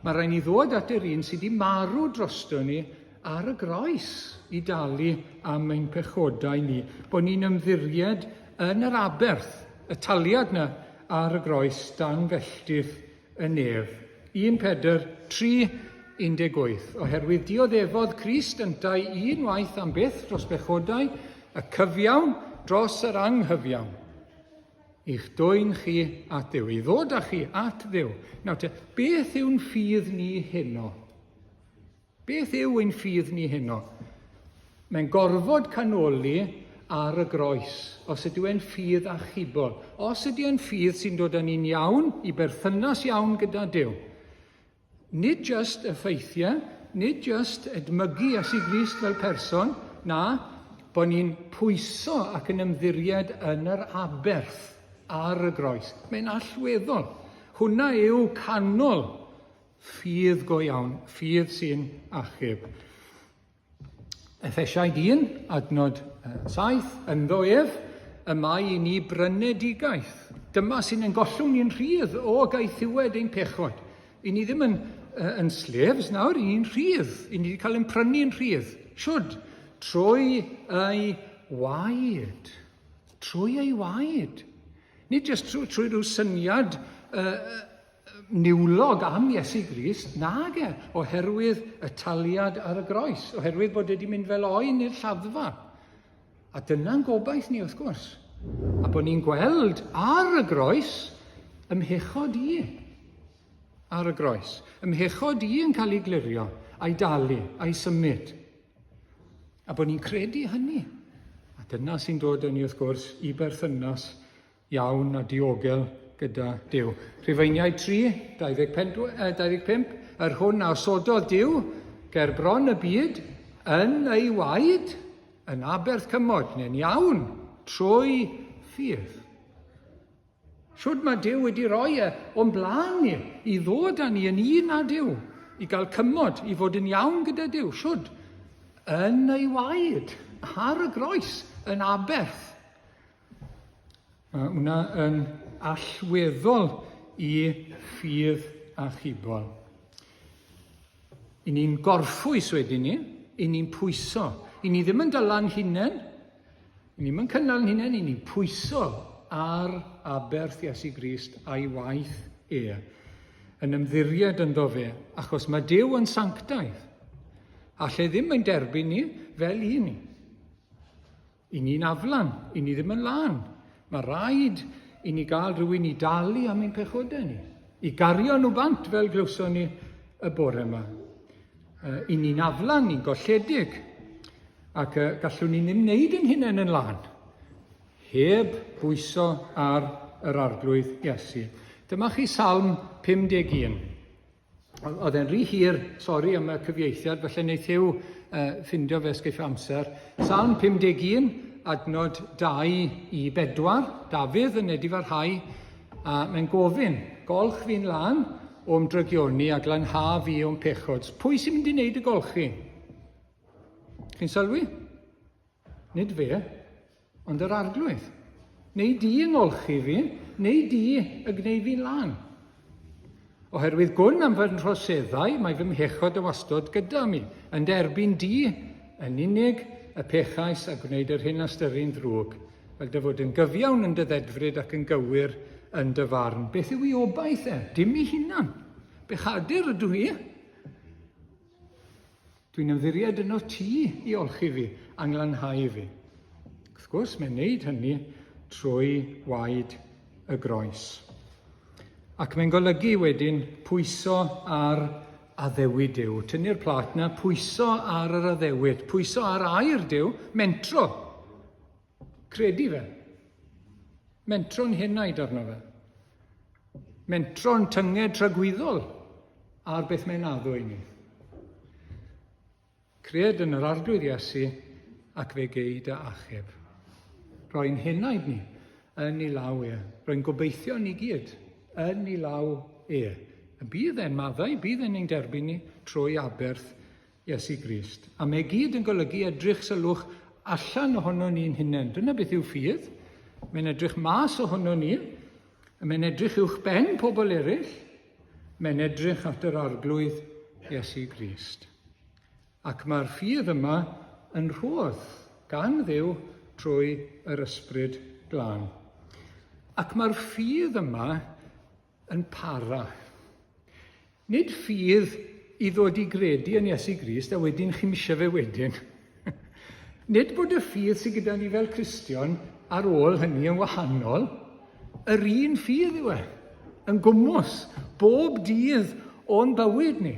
Mae rhaid ni ddod at yr un sydd wedi marw drosto ni ar y groes i dalu am ein pechodau ni. Bod ni'n ymddiried yn yr aberth, y taliad na ar y groes dan felltith y nef. 1 Pedr 3, 18. Oherwydd dioddefodd Crist yntau un waith am byth dros bechodau, y cyfiawn dros yr anghyfiawn, i'ch dwyn chi at Dduw, i ddod â chi at Dduw. Nawr te, beth yw'n ffydd ni heno? Beth yw ein ffydd ni heno? Mae'n gorfod canoli ar y groes, os ydyw e'n ffydd achubol, os ydy e'n ffydd sy'n dod â ni'n iawn i berthynas iawn gyda Duw. Nid jyst y ffeithiau, nid jyst edmygu Iesu Grist fel person, na, bod ni'n pwyso ac yn ymddiried yn yr aberth ar y groes. Mae'n allweddol. Hwna yw canol Ffydd go iawn, ffydd sy'n achub. Effesiaid 1, adnod 7, ynddo ef, y mae i ni brynedigaeth. Dyma sy'n ein gollwng ni'n rhydd o gaethiwed ein pechod. I ni ddim yn, yn slaves nawr, i ni'n rhydd. I ni wedi cael ein prynu'n rhydd. Shwd? Trwy ei waed. Trwy ei waed. Nid jyst trwy, trwy rhyw syniad uh, niwlog am Iesu Grist, nage, oherwydd y taliad ar y groes, oherwydd bod wedi mynd fel oen i'r lladdfa. A dyna'n gobaith ni, wrth gwrs. A bod ni'n gweld ar y groes ymhechod i. Ar y groes. Ymhechod i yn cael ei glirio, a'i dalu, a'i symud. A bod ni'n credu hynny. A dyna sy'n dod â ni, wrth gwrs, i berthynas iawn a diogel gyda Duw. Rhufeiniaid 3, 25, 25, yr hwn a osododd Duw ger bron y byd yn ei waed, yn aberth cymod, neu'n iawn, trwy ffydd. Shwd mae Duw wedi rhoi e o'n blaen ni i ddod â ni yn un â Duw, i gael cymod, i fod yn iawn gyda Duw. Shwd? Yn ei waed, ar y groes, yn aberth. Mae hwnna yn allweddol i ffydd achubol. I ni'n gorffwys wedyn ni, i ni'n pwyso. I ni ddim yn dyla'n hunain, i ni'n cynnal yn hunain, i ni'n pwyso ar aberth Iesu Grist a'i waith e, yn ymddiried ynddo fe, achos mae Duw yn sanctaidd. Alle ddim yn derbyn ni fel i ni. I ni'n aflan, i ni ddim yn lân. Mae rhaid i ni gael rhywun i dalu am ein pechodau ni, i gario nhw bant fel glywson ni y bore yma. I ni'n aflan, ni'n golledig, ac gallwn ni ddim wneud yn hunain yn lân, heb bwyso ar yr Arglwydd Iesu. Dyma chi Salm 51. Oedd e'n rhy hir, sori am y cyfieithiad, felly wneith Huw ffindio fe os geiff amser. Salm 51, adnod 2 i 4, Dafydd yn edifarhau, a mae'n gofyn, golch fi'n lân o'm drygioni a glanha fi o'm pechod. Pwy sy'n mynd i wneud y golchi? Chi'n sylwi? Nid fe, ond yr Arglwydd. Neu di yng ngolchi fi, neu di y gwneud fi'n lân. Oherwydd gwn am fy nhroseddau, mae fy mhechod yn wastod gyda mi, yn derbyn di yn unig y pechais a gwneud yr hyn a styri'n ddrwg, fel dy fod yn gyfiawn yn dy ddedfryd ac yn gywir yn dy farn. Beth yw ei obaith e? Dim ei hunan. Bechadur ydw i. Dwi'n ymddiried yno ti i olchi fi a nglanhau fi. Wrth gwrs, mae'n neud hynny trwy waed y groes. Ac mae'n golygu wedyn pwyso ar addewid Duw. Tynnu'r plât na, pwyso ar yr addewid, pwyso ar air Duw, mentro. Credu fe. Mentro'n henaid arno fe. Mentro'n tynged tragwyddol ar beth mae'n addo i ni. Cred yn yr Arglwydd Iesu ac fe gei dy achub. Roi'n henaid ni yn ei law e. Roi'n gobeithio ni gyd yn ei law e. Y bydd e'n maddau, bydd e'n ein derbyn ni trwy aberth Iesu Grist. A mae gyd yn golygu edrych sylwch allan ohono ni'n hunain. Dyna beth yw ffydd. Mae'n edrych mas ohono ni. Mae'n edrych uwch ben pobl eraill. Mae'n edrych at yr Arglwydd Iesu Grist. Ac mae'r ffydd yma yn rhodd gan Dduw trwy yr Ysbryd Glân. Ac mae'r ffydd yma yn para. Nid ffydd i ddod i gredu yn Iesu Grist a wedyn chi'm eisiau fe wedyn. Nid bod y ffydd sydd gyda ni fel Cristion ar ôl hynny yn wahanol. Yr un ffydd yw e, yn gwmws, bob dydd o'n bywyd ni.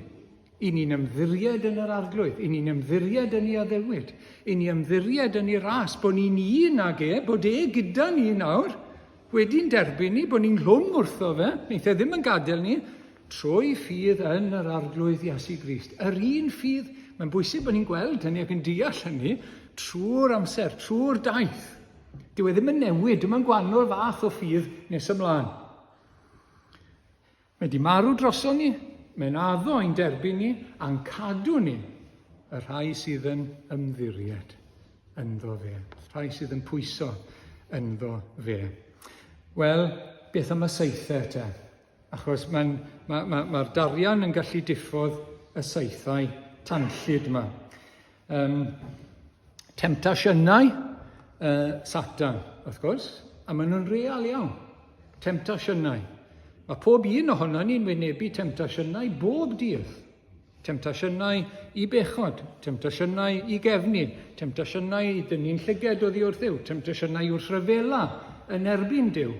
I ni'n ymddiried yn yr Arglwydd, i ni'n ymddiried yn ei addewid, i ni ymddiried yn ei ras, bod ni'n un ag e, bod e gyda ni nawr, wedi'n derbyn ni, bod ni'n nghlwm wrtho fe, wneith e ddim yn gadael ni, trwy ffydd yn yr Arglwydd Iesu Grist. Yr un ffydd, mae'n bwysig bod ni'n gweld hynny ac yn deall hynny trwy'r amser, trwy'r daith. Dyw e ddim yn newid, dim yn gwahanol fath o ffydd nes ymlaen. Mae 'di marw droson ni, mae'n addo ein derbyn ni a'n cadw ni, y rhai sydd yn ymddiried ynddo fe, rhai sydd yn pwyso ynddo fe. Wel, beth am y saethau te? Achos mae'r ma, ma, ma darian yn gallu diffodd y saethau tanllyd yma. Temtasiynau Satan, wrth gwrs, a maen nhw'n real iawn. Temtasiynau. Mae pob un ohono ni'n wynebu temtasiynau bob dydd. Temtasiynau i bechod, temtasiynau i gefnu, temtasiynau i dynnu'n llyged oddi wrth Dduw, temtasiynau wrth ryfela yn erbyn Duw.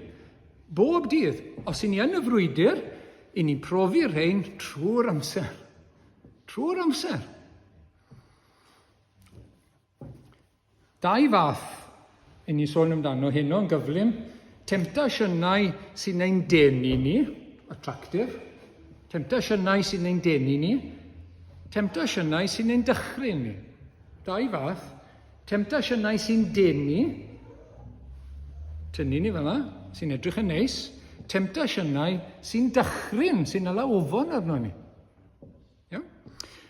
Bob dydd, os i ni yn y frwydr, i ni'n profi'r rhain trwy'r amser. Trwy'r amser. Dau fath i ni sôn amdano heno yn gyflym. Temtasiynau sy'n ein denu ni, attractive. Temtasiynau sy'n ein denu ni. Temtasiynau sy'n ein dychryn ni. Dau fath. Temtasiynau sy'n denu, tynnu ni fel yna, sy'n edrych yn neis. Temtasiynau sy'n dychryn, sy'n ala ofon arno ni. Iawn?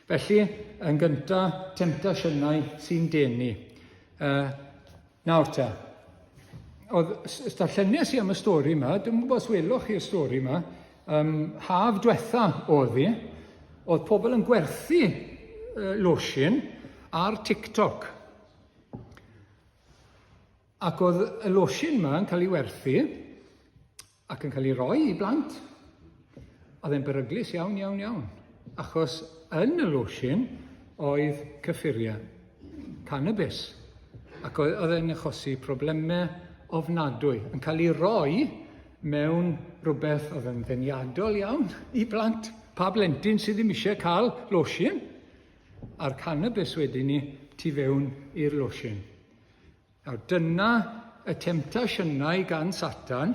Felly, yn gynta, temtasiynau sy'n denu. Nawr te, oedd, darllenes i am y stori yma, dwi'n gwybod os welwch chi'r stori yma, haf diwetha oedd hi, oedd pobl yn gwerthu losin ar TikTok. Ac oedd y losin yma yn cael ei werthu ac yn cael ei roi i blant. Oedd e'n beryglus iawn, iawn, iawn. Achos yn y losin oedd cyffuriau, cannabis. Ac oedd e'n achosi problemau ofnadwy, yn cael ei roi mewn rhywbeth oedd yn ddeniadol iawn i blant. Pa blentyn sydd ddim eisiau cael losin? A'r cannabis wedyn ni tu fewn i'r losin. Nawr dyna y temtasiynau gan Satan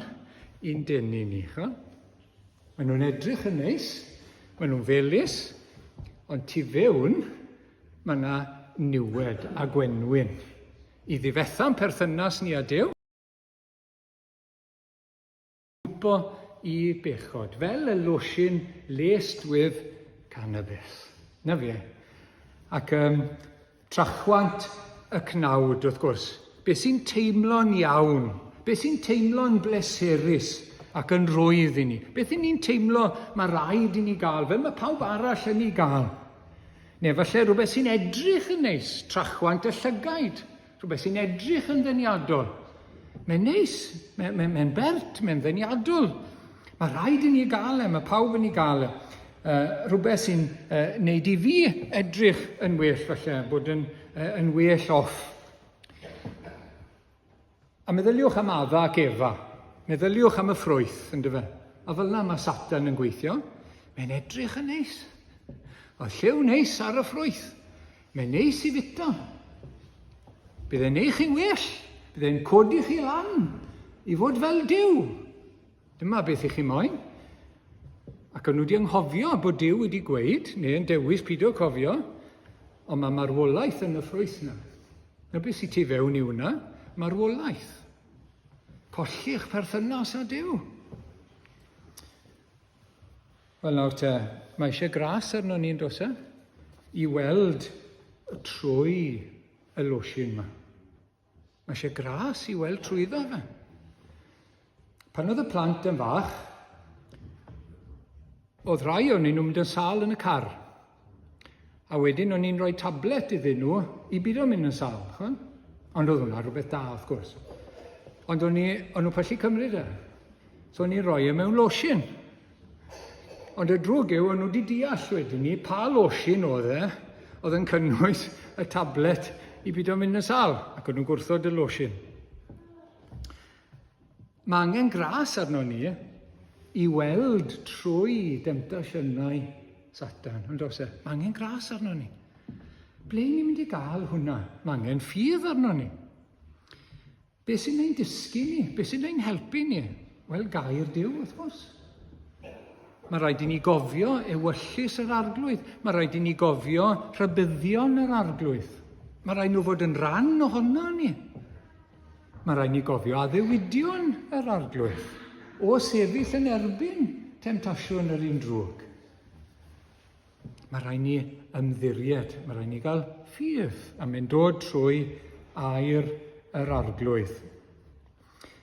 i'n denu ni. Chwa? Maen nhw'n edrych yn neis, maen nhw'n felys, ond tu fewn mae yna niwed a gwenwyn i ddifetha'n perthynas ni â Duw. Gwympo i bechod, fel y losin laced with cannabis. Na fe. Ac trachwant y cnawd, wrth gwrs. Be sy'n teimlo'n iawn? Be sy'n teimlo'n bleserus ac yn rwydd i ni? Beth i ni'n teimlo mae rhaid i ni gael, fel mae pawb arall yn ei gael? Neu falle rhywbeth sy'n edrych yn neis, trachwant y llygaid, Rhywbeth sy'n edrych yn ddeniadol. Mae'n neis, mae'n mae, mae bert, mae'n ddeniadol. Mae rhaid i ni gael e, mae pawb yn ei gael e. Rhywbeth sy'n neud i fi edrych yn well falle, bod yn well off. A meddyliwch am Adda ac Efa. Meddyliwch am y ffrwyth, ynddo fe. A fel yna mae Satan yn gweithio. Mae'n edrych yn neis. Oedd lliw neis ar y ffrwyth. Mae'n neis i fita. Bydd e'n neud chi'n well. Bydd e'n codi chi lan i fod fel Duw. Dyma beth i chi moyn. Ac o'n nhw wedi anghofio bod Duw wedi gweud, neu yn dewis pido cofio, ond mae marwolaeth yn y ffrwyth na. Na beth sy'n tu fewn i hwnna? Marwolaeth. Colli'ch perthynas â Duw. Wel nawr te, mae eisiau gras arno ni yn does e? I weld trwy y losin yma. Mae eisiau gras i weld trwyddo fe. Pan oedd y plant yn fach, oedd rhai o'n nhw'n mynd yn sâl yn y car. A wedyn o'n i'n rhoi tablet iddyn nhw i bido mynd yn sâl, chwan? Ond oedd hwnna rhywbeth da, wrth gwrs. Ond o'n i, o'n nhw'n pallu cymryd e. So o'n i'n rhoi e mewn losin. Ond y drwg yw, o'n nhw wedi deall wedyn ni pa losin oedd e, oedd yn cynnwys y tablet i bido mynd yn sâl, ac o'n nhw'n gwrthod y losin. Mae angen gras arno ni i weld trwy demtasiynau Satan, ond oes e? Mae angen gras arno ni. Ble ni'n mynd i gael hwnna? Mae angen ffydd arno ni. Be sy'n ein dysgu ni? Be sy'n ein helpu ni? Wel, gair Duw, wrth gwrs. Mae rhaid i ni gofio ewyllys yr arglwydd. Mae rhaid i ni gofio rhybuddion yr arglwydd. Mae rhaid nhw fod yn rhan ohono ni. Mae rhaid ni gofio addewidion yr Arglwydd o sefyll yn erbyn temtasiwn yr un drwg. Mae rhaid ni ymddiried, mae rhaid ni gael ffydd a mynd dod trwy air yr Arglwydd.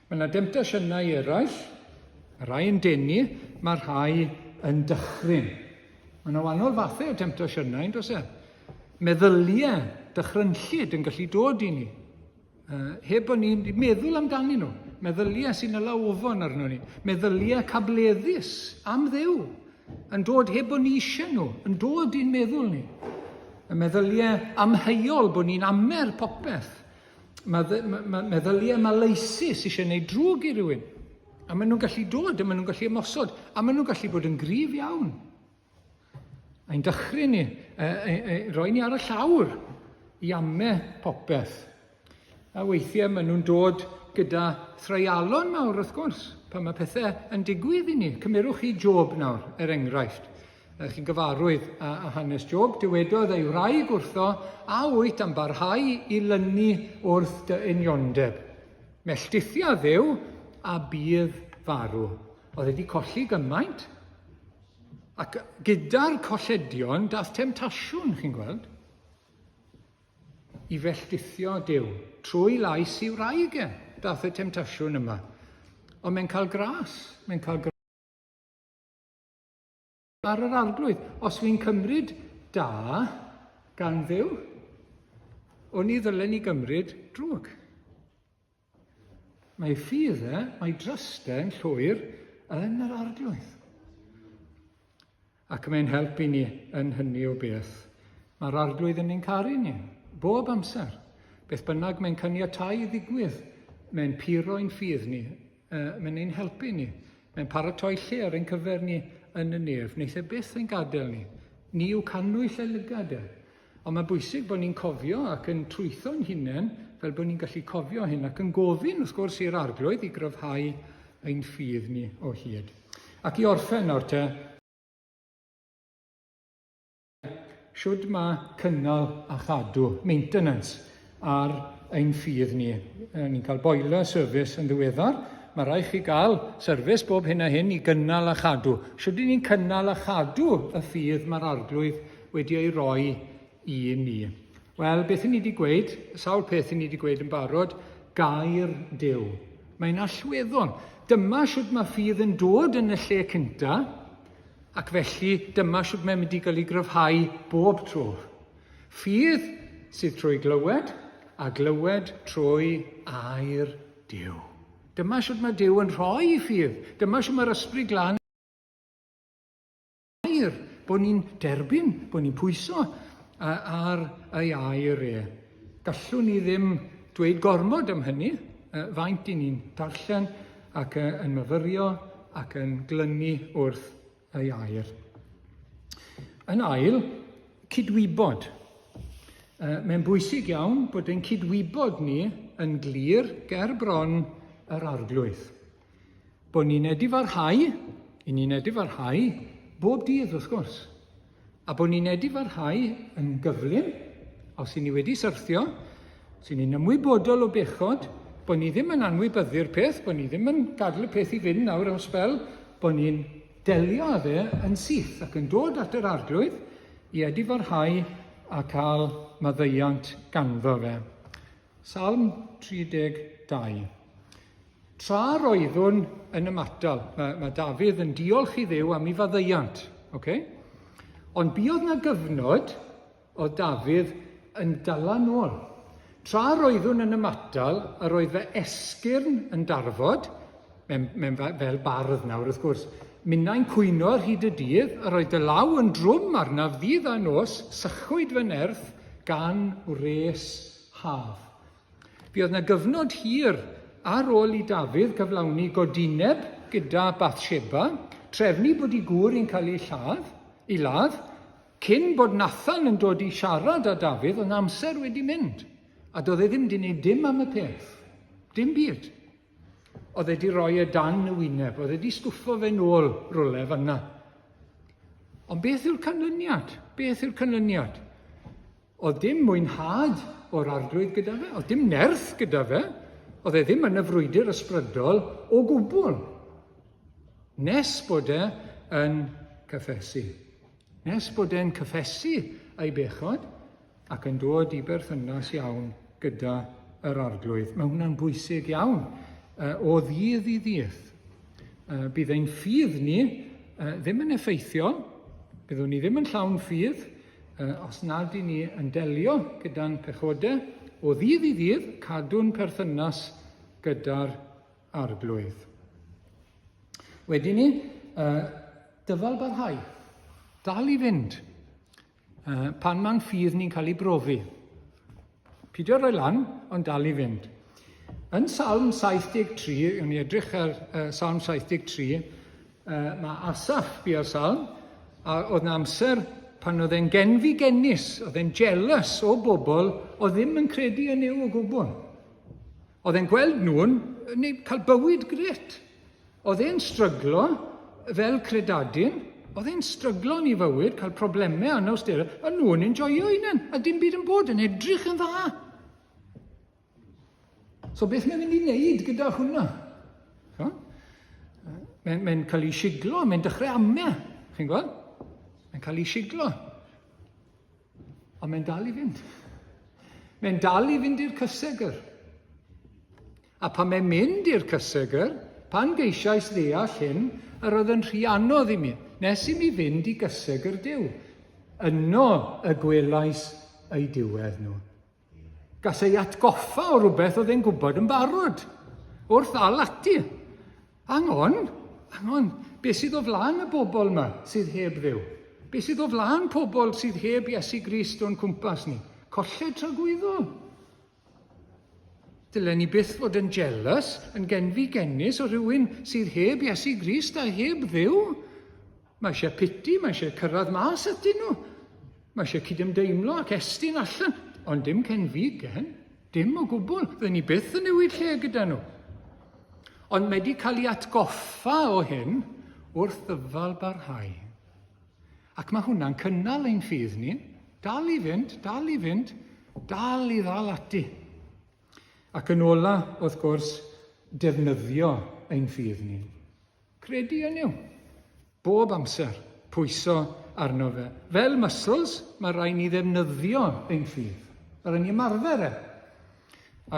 Mae yna demtasiynau eraill, mae rhai yn denu, mae rhai yn dychryn. Mae yna wahanol fathau o demtasiynau, yn does e? Meddyliau dychrynllyd yn gallu dod i ni. Heb bod ni'n meddwl amdanyn nhw. Meddyliau sy'n yla ofon arno ni. Meddyliau cableddus am Dduw. Yn dod heb bod ni eisiau nhw, yn dod i'n meddwl ni. Y meddyliau amheuol bod ni'n amer popeth. Meddyliau maleisus eisiau gwneud drwg i rywun. A maen nhw'n gallu dod, a maen nhw'n gallu ymosod, a maen nhw'n gallu bod yn gryf iawn. Ein dychryn ni, e, e, e, roi ni ar y llawr i ame popeth. A weithiau maen nhw'n dod gyda threialon mawr wrth gwrs, pan mae pethau yn digwydd i ni. Cymerwch chi Job nawr, er enghraifft. Chi'n gyfarwydd â, â hanes Job, dywedodd ei wraig wrtho, a wyt am barhau i lynu wrth dy uniondeb. Melltithia Dduw a bydd farw. Oedd e wedi colli gymaint, Ac gyda'r colledion dath temtasiwn, chi'n gweld, i felldithio Duw. Trwy lais i wraig e, dath y temtasiwn yma. Ond mae'n cael gras, mae'n cael gras ar yr arglwydd. Os fi'n cymryd da gan Dduw, o'n i ddylen i gymryd drwg. Mae ffydd e, mae dryst e yn llwyr yn yr arglwydd. Ac mae'n help i ni yn hynny o beth. Mae'r arglwydd yn ein caru ni, bob amser. Beth bynnag mae'n caniatau i ddigwydd, mae'n puro ein ffydd ni, mae'n ein helpu ni, mae'n paratoi lle ar ein cyfer ni yn y nef. Wneith e byth ein gadael ni. Ni yw cannwyll ei lygad e. Ond mae'n bwysig bod ni'n cofio ac yn trwytho'n hunain fel bod ni'n gallu cofio hyn ac yn gofyn, wrth gwrs, i'r Arglwydd i gryfhau ein ffydd ni o hyd. Ac i orffen nawr te, shwd mae cynnal a chadw, maintenance, ar ein ffydd ni. Ni'n cael boiler service yn ddiweddar. Mae rhaid chi gael service bob hyn a hyn i gynnal a chadw. Shwd i ni'n cynnal a chadw y ffydd mae'r Arglwydd wedi ei roi i ni? Wel, beth i ni wedi gweud, sawl peth i ni wedi gweud yn barod, gair Duw. Mae'n allweddol. Dyma shwd mae ffydd yn dod yn y lle cynta, ac felly dyma shwd mae'n mynd i gael ei gryfhau bob tro. Ffydd sydd trwy glywed, a glywed trwy air Duw. Dyma shwt mae Duw yn rhoi ffydd. Dyma shwt mae'r Ysbryd Glân air, bod ni'n derbyn, bod ni'n pwyso ar ei air e. Gallwn ni ddim dweud gormod am hynny, faint i ni'n darllen ac yn myfyrio ac yn glynu wrth ei air. Yn ail, cydwybod. Mae'n bwysig iawn bod ein cydwybod ni yn glir ger bron yr arglwydd. Bod ni'n edifarhau, i ni'n edifarhau bob dydd wrth gwrs, a bod ni'n edifarhau yn gyflym, os i ni wedi syrthio, os i ni'n ymwybodol o bechod, bod ni ddim yn anwybyddu'r peth, bod ni ddim yn gadael y peth i fynd nawr am sbel, bod ni'n delio â fe yn syth ac yn dod at yr arglwydd i edifarhau a cael maddeuant ganddo fe. Salm 32. Tra roeddwn yn ymatal, mae, mae Dafydd yn diolch i Dduw am ei faddeuant, okay? Ond buodd na gyfnod Oedd Dafydd yn dala nôl. Tra roeddwn yn ymatal, yr oedd fy esgyrn yn darfod, mae'n, mae'n fel bardd nawr wrth gwrs, minnau'n cwyno ar hyd y dydd, yr oedd dy law yn drwm arnaf ddydd a nos, sychwyd fy nerth gan wres haf. Buodd 'na gyfnod hir ar ôl i Dafydd gyflawni godineb gyda Bathsheba, trefnu bod ei gŵr yn cael ei lladd, ei ladd, Cyn bod Nathan yn dod i siarad â Dafydd, oedd amser wedi mynd, a doedd e ddim wedi gwneud dim am y peth. Dim byd. Oedd e wedi rhoi e dan y wyneb, oedd e wedi stwffo fe nôl rwle fanna. Ond beth yw'r canlyniad? Beth yw'r canlyniad? Oedd dim mwynhad o'r arglwydd gyda fe, oedd dim nerth gyda fe, oedd e ddim yn y frwydr ysbrydol o gwbl. Nes bod e yn cyffesu. Nes bod e'n cyffesu ei bechod ac yn dod i berthynas iawn gyda yr arglwydd. Mae hwnna'n bwysig iawn o ddydd i ddydd. Bydd ein ffydd ni ddim yn effeithiol, byddwn ni ddim yn llawn ffydd os nad i ni yn delio gyda'n pechodau o ddydd i ddydd, cadw'n perthynas gyda'r arglwydd. Wedyn ni, Dyfal barhau. Dal i fynd. Pan mae'n ffydd ni'n cael ei brofi. Pidio rhoi lan, ond dal i fynd. Yn Salm 73, wn i edrych ar Salm 73, mae Asaph bu'r salm, a oedd na amser pan oedd e'n genfigennus, oedd e'n jealous o bobl oedd ddim yn credu yn Nuw o gwbl. Oedd e'n gweld nhw'n cael bywyd gret. Oedd e'n stryglo fel credadun, oedd e'n stryglo yn ei fywyd, cael problemau, anawsterau, a nhw'n enjoio hunain, a dim byd yn bod, yn edrych yn dda. So beth mae'n mynd i wneud gyda hwnna? Mae'n mae cael ei siglo, mae'n dechrau ame, chi'n gweld? Mae'n cael ei siglo. Ond mae'n dal i fynd. Mae'n dal i fynd i'r cysegr. A phan mae'n mynd i'r cysegr, pan geisiais ddeall hyn, yr oedd yn rhy anodd i mi, nes i mi fynd i gysegr Duw. Yno y gwelais eu diwedd nhw. Gas ei atgoffa o rhywbeth oedd e'n gwybod yn barod, wrth ddal ati. Hang on, hang on, beth sydd o flaen y bobl yma sydd heb Dduw? Beth sydd o flaen pobl sydd heb Iesu Grist o'n cwmpas ni? Colled tragwyddol. Dylen ni byth fod yn jealous, yn genfigennus o rhywun sydd heb Iesu Grist a heb Dduw. Mae eisiau piti, mae eisiau cyrraedd mas atyn nhw. Mae eisiau cydymdeimlo ac estyn allan, ond dim cenfigen, dim o gwbl. Fydden ni byth yn newid lle gyda nhw. Ond mae wedi cael ei atgoffa o hyn wrth ddyfal barhau. Ac mae hwnna'n cynnal ein ffydd ni. Dal i fynd, dal i fynd, dal i ddal ati. Ac yn ola, wrth gwrs, defnyddio ein ffydd ni. Credu yn yw. Bob amser, pwyso arno fe. Fel muscles, mae rhaid ni ddefnyddio ein ffydd. Mae rhaid ni ymarfer e.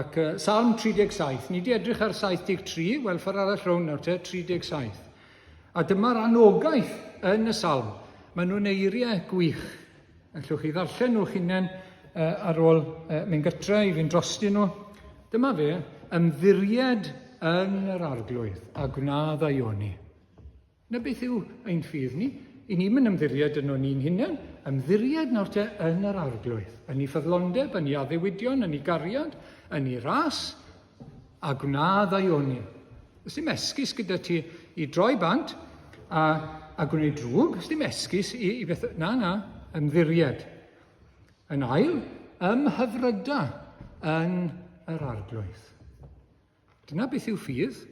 Ac Salm 37, ni di edrych ar 73, wel ffordd arall rownd nawr te, 37. A dyma'r anogaeth yn y salm. Maen nhw'n eiriau gwych. Allwch chi ddarllen nhw'ch hunain ar ôl mynd gytre i fynd drostyn nhw. Dyma fe, ymddiried yn yr arglwydd a gwna ddaioni. Na beth yw ein ffydd ni? I ni'n mynd ymddiried yno ni'n hunain, ymddiried nawr te yn yr arglwydd, yn ei ffyddlondeb, yn ei addewidion, yn ei gariad, yn ei ras, a gwna ddaioni. Os dim esgus gyda ti i droi bant a, a gwneud drwg, os dim esgus i, i beth... Na, na, ymddiried. Yn ail, ymhyfryda yn yr arglwydd. Dyna beth yw ffydd,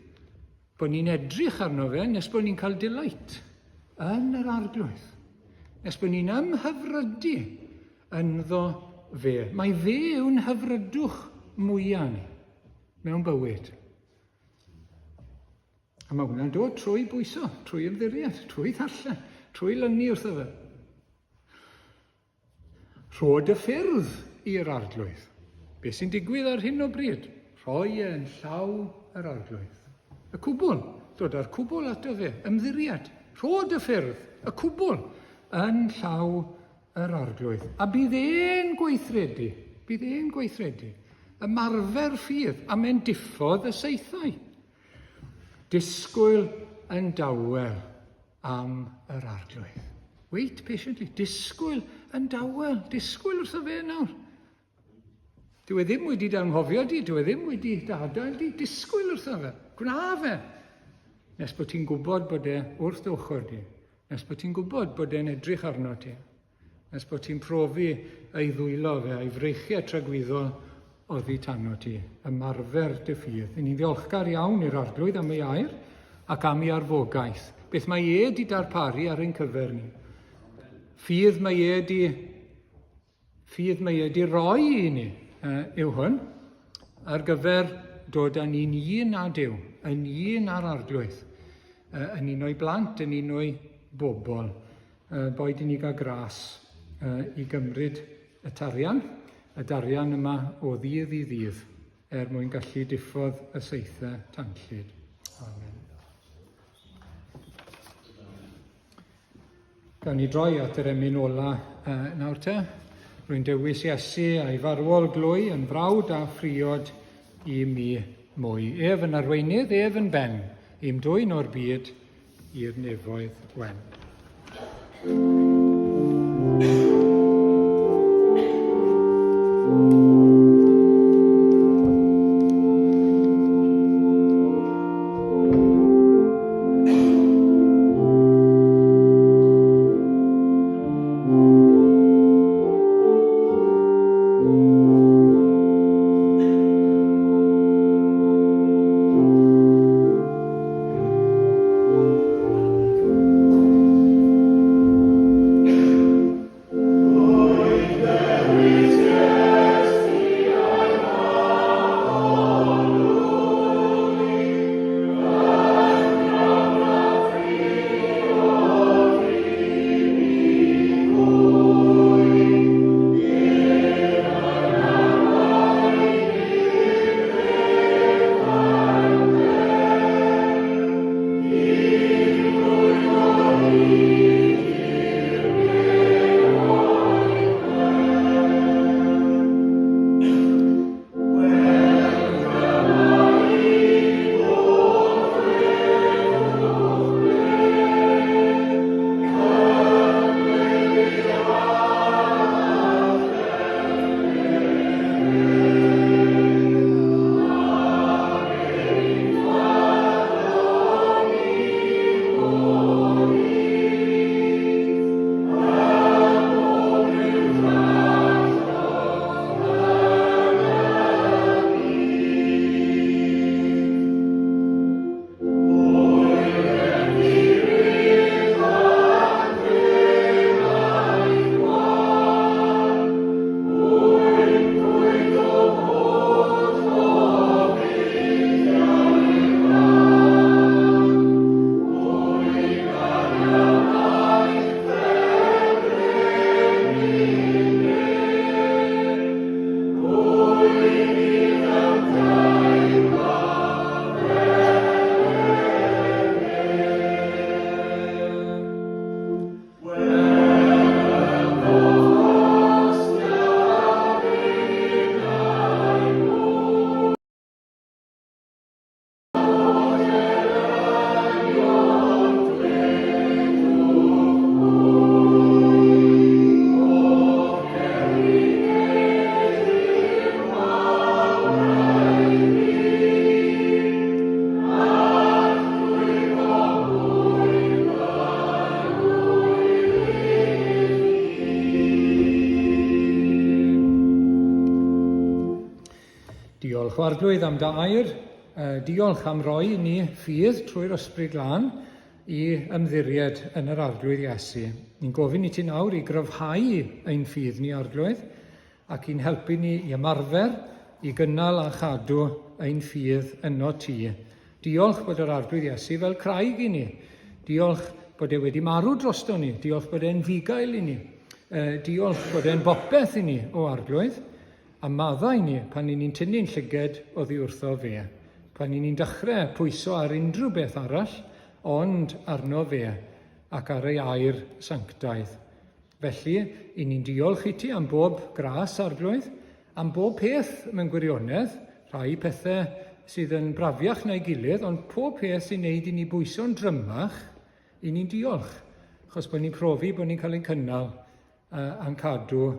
bod ni'n edrych arno fe nes bod ni'n cael delight yn yr arglwydd. Nes bod ni'n ymhyfrydu ynddo fe. Mae fe yw'n hyfrydwch mwyaf ni mewn bywyd. A mae hwnna'n dod trwy bwyso, trwy ymddiried, trwy ddarllen, trwy lynu wrtho fe. Rhod y ffyrdd i'r arglwydd. Be sy'n digwydd ar hyn o bryd? Rhoi e yn llaw yr arglwydd. Y cwbl, dod â'r cwbl ato fe, ymddiried. Rhod y ffyrdd, y cwbl, yn llaw yr arglwydd. A bydd e'n gweithredu, bydd e'n gweithredu. Ymarfer ffydd, a mae'n diffodd y saethau. Disgwyl yn dawel am yr arglwydd. Wait patiently, disgwyl yn dawel, disgwyl wrtho fe nawr. Dyw e ddim wedi dy anghofio di, dyw e ddim wedi dy adael di, disgwyl wrtho fe, gwna fe. Nes bod ti'n gwybod bod e wrth dy ochr di, nes bod ti'n gwybod bod e'n edrych arno ti, nes bod ti'n profi ei ddwylo fe a'i freichiau tragwyddol oddi tano ti, ymarfer dy ffydd. Yn ni'n ddiolchgar iawn i'r Arglwydd am ei air ac am ei arfogaeth. Beth mae e di darparu ar ein cyfer ni. Ffydd mae e di Ffydd mae e 'di roi i ni yw hwn ar gyfer dod â ni'n un â Duw, yn un â'r Arglwydd, yn un o'i blant, yn un o'i bobl. Boed i ni gael gras i gymryd y tarian, y darian yma o ddydd i ddydd, er mwyn gallu diffodd y saethau tanllyd. Amen. Gawn ni droi at yr emyn ola nawr te. Rwy'n dewis Iesu a'i farwol glwy yn frawd a phriod i mi mwy. Ef yn arweinydd, ef yn ben, i'm dwyn o'r byd i'r nefoedd wen. Diolch o Arglwydd am dy air. Diolch am roi i ni ffydd trwy'r Ysbryd Glân i ymddiried yn yr Arglwydd Iesu. Ni'n gofyn i ti nawr i gryfhau ein ffydd ni, Arglwydd, ac i'n helpu ni i ymarfer, i gynnal a chadw ein ffydd yno ti. Diolch bod yr Arglwydd Iesu fel craig i ni. Diolch bod e wedi marw drosto ni. Diolch bod e'n fugail i ni. Diolch bod e'n bopeth i ni, o Arglwydd. A maddau ni pan ni'n tynnu'n llyged oddi wrtho fe. Pan ni'n dechrau pwyso ar unrhyw beth arall, ond arno fe ac ar ei air sanctaidd. Felly, i ni'n diolch i ti am bob gras, Arglwydd, am bob peth mewn gwirionedd, rhai pethau sydd yn brafiach na'i gilydd, ond pob peth sy'n neud i ni bwyso'n drymach, i ni'n diolch, achos bod ni'n profi bod ni'n cael ein cynnal a'n cadw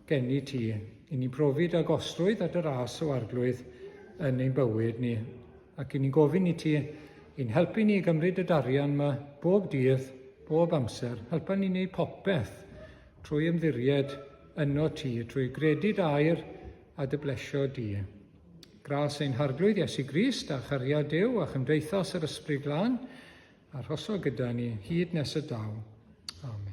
geni ti. I ni'n profi dy agosrwydd a dy ras o Arglwydd yn ein bywyd ni. Ac i ni'n gofyn i ti i'n helpu ni i gymryd y darian yma bob dydd, bob amser. Helpa ni wneud popeth trwy ymddiried yno ti, trwy gredu dy air a dy blesio di. Gras ein Harglwydd Iesu Grist a chariad Duw a chymdeithas yr Ysbryd Glân, arhoso gyda ni hyd nes y daw. Amen.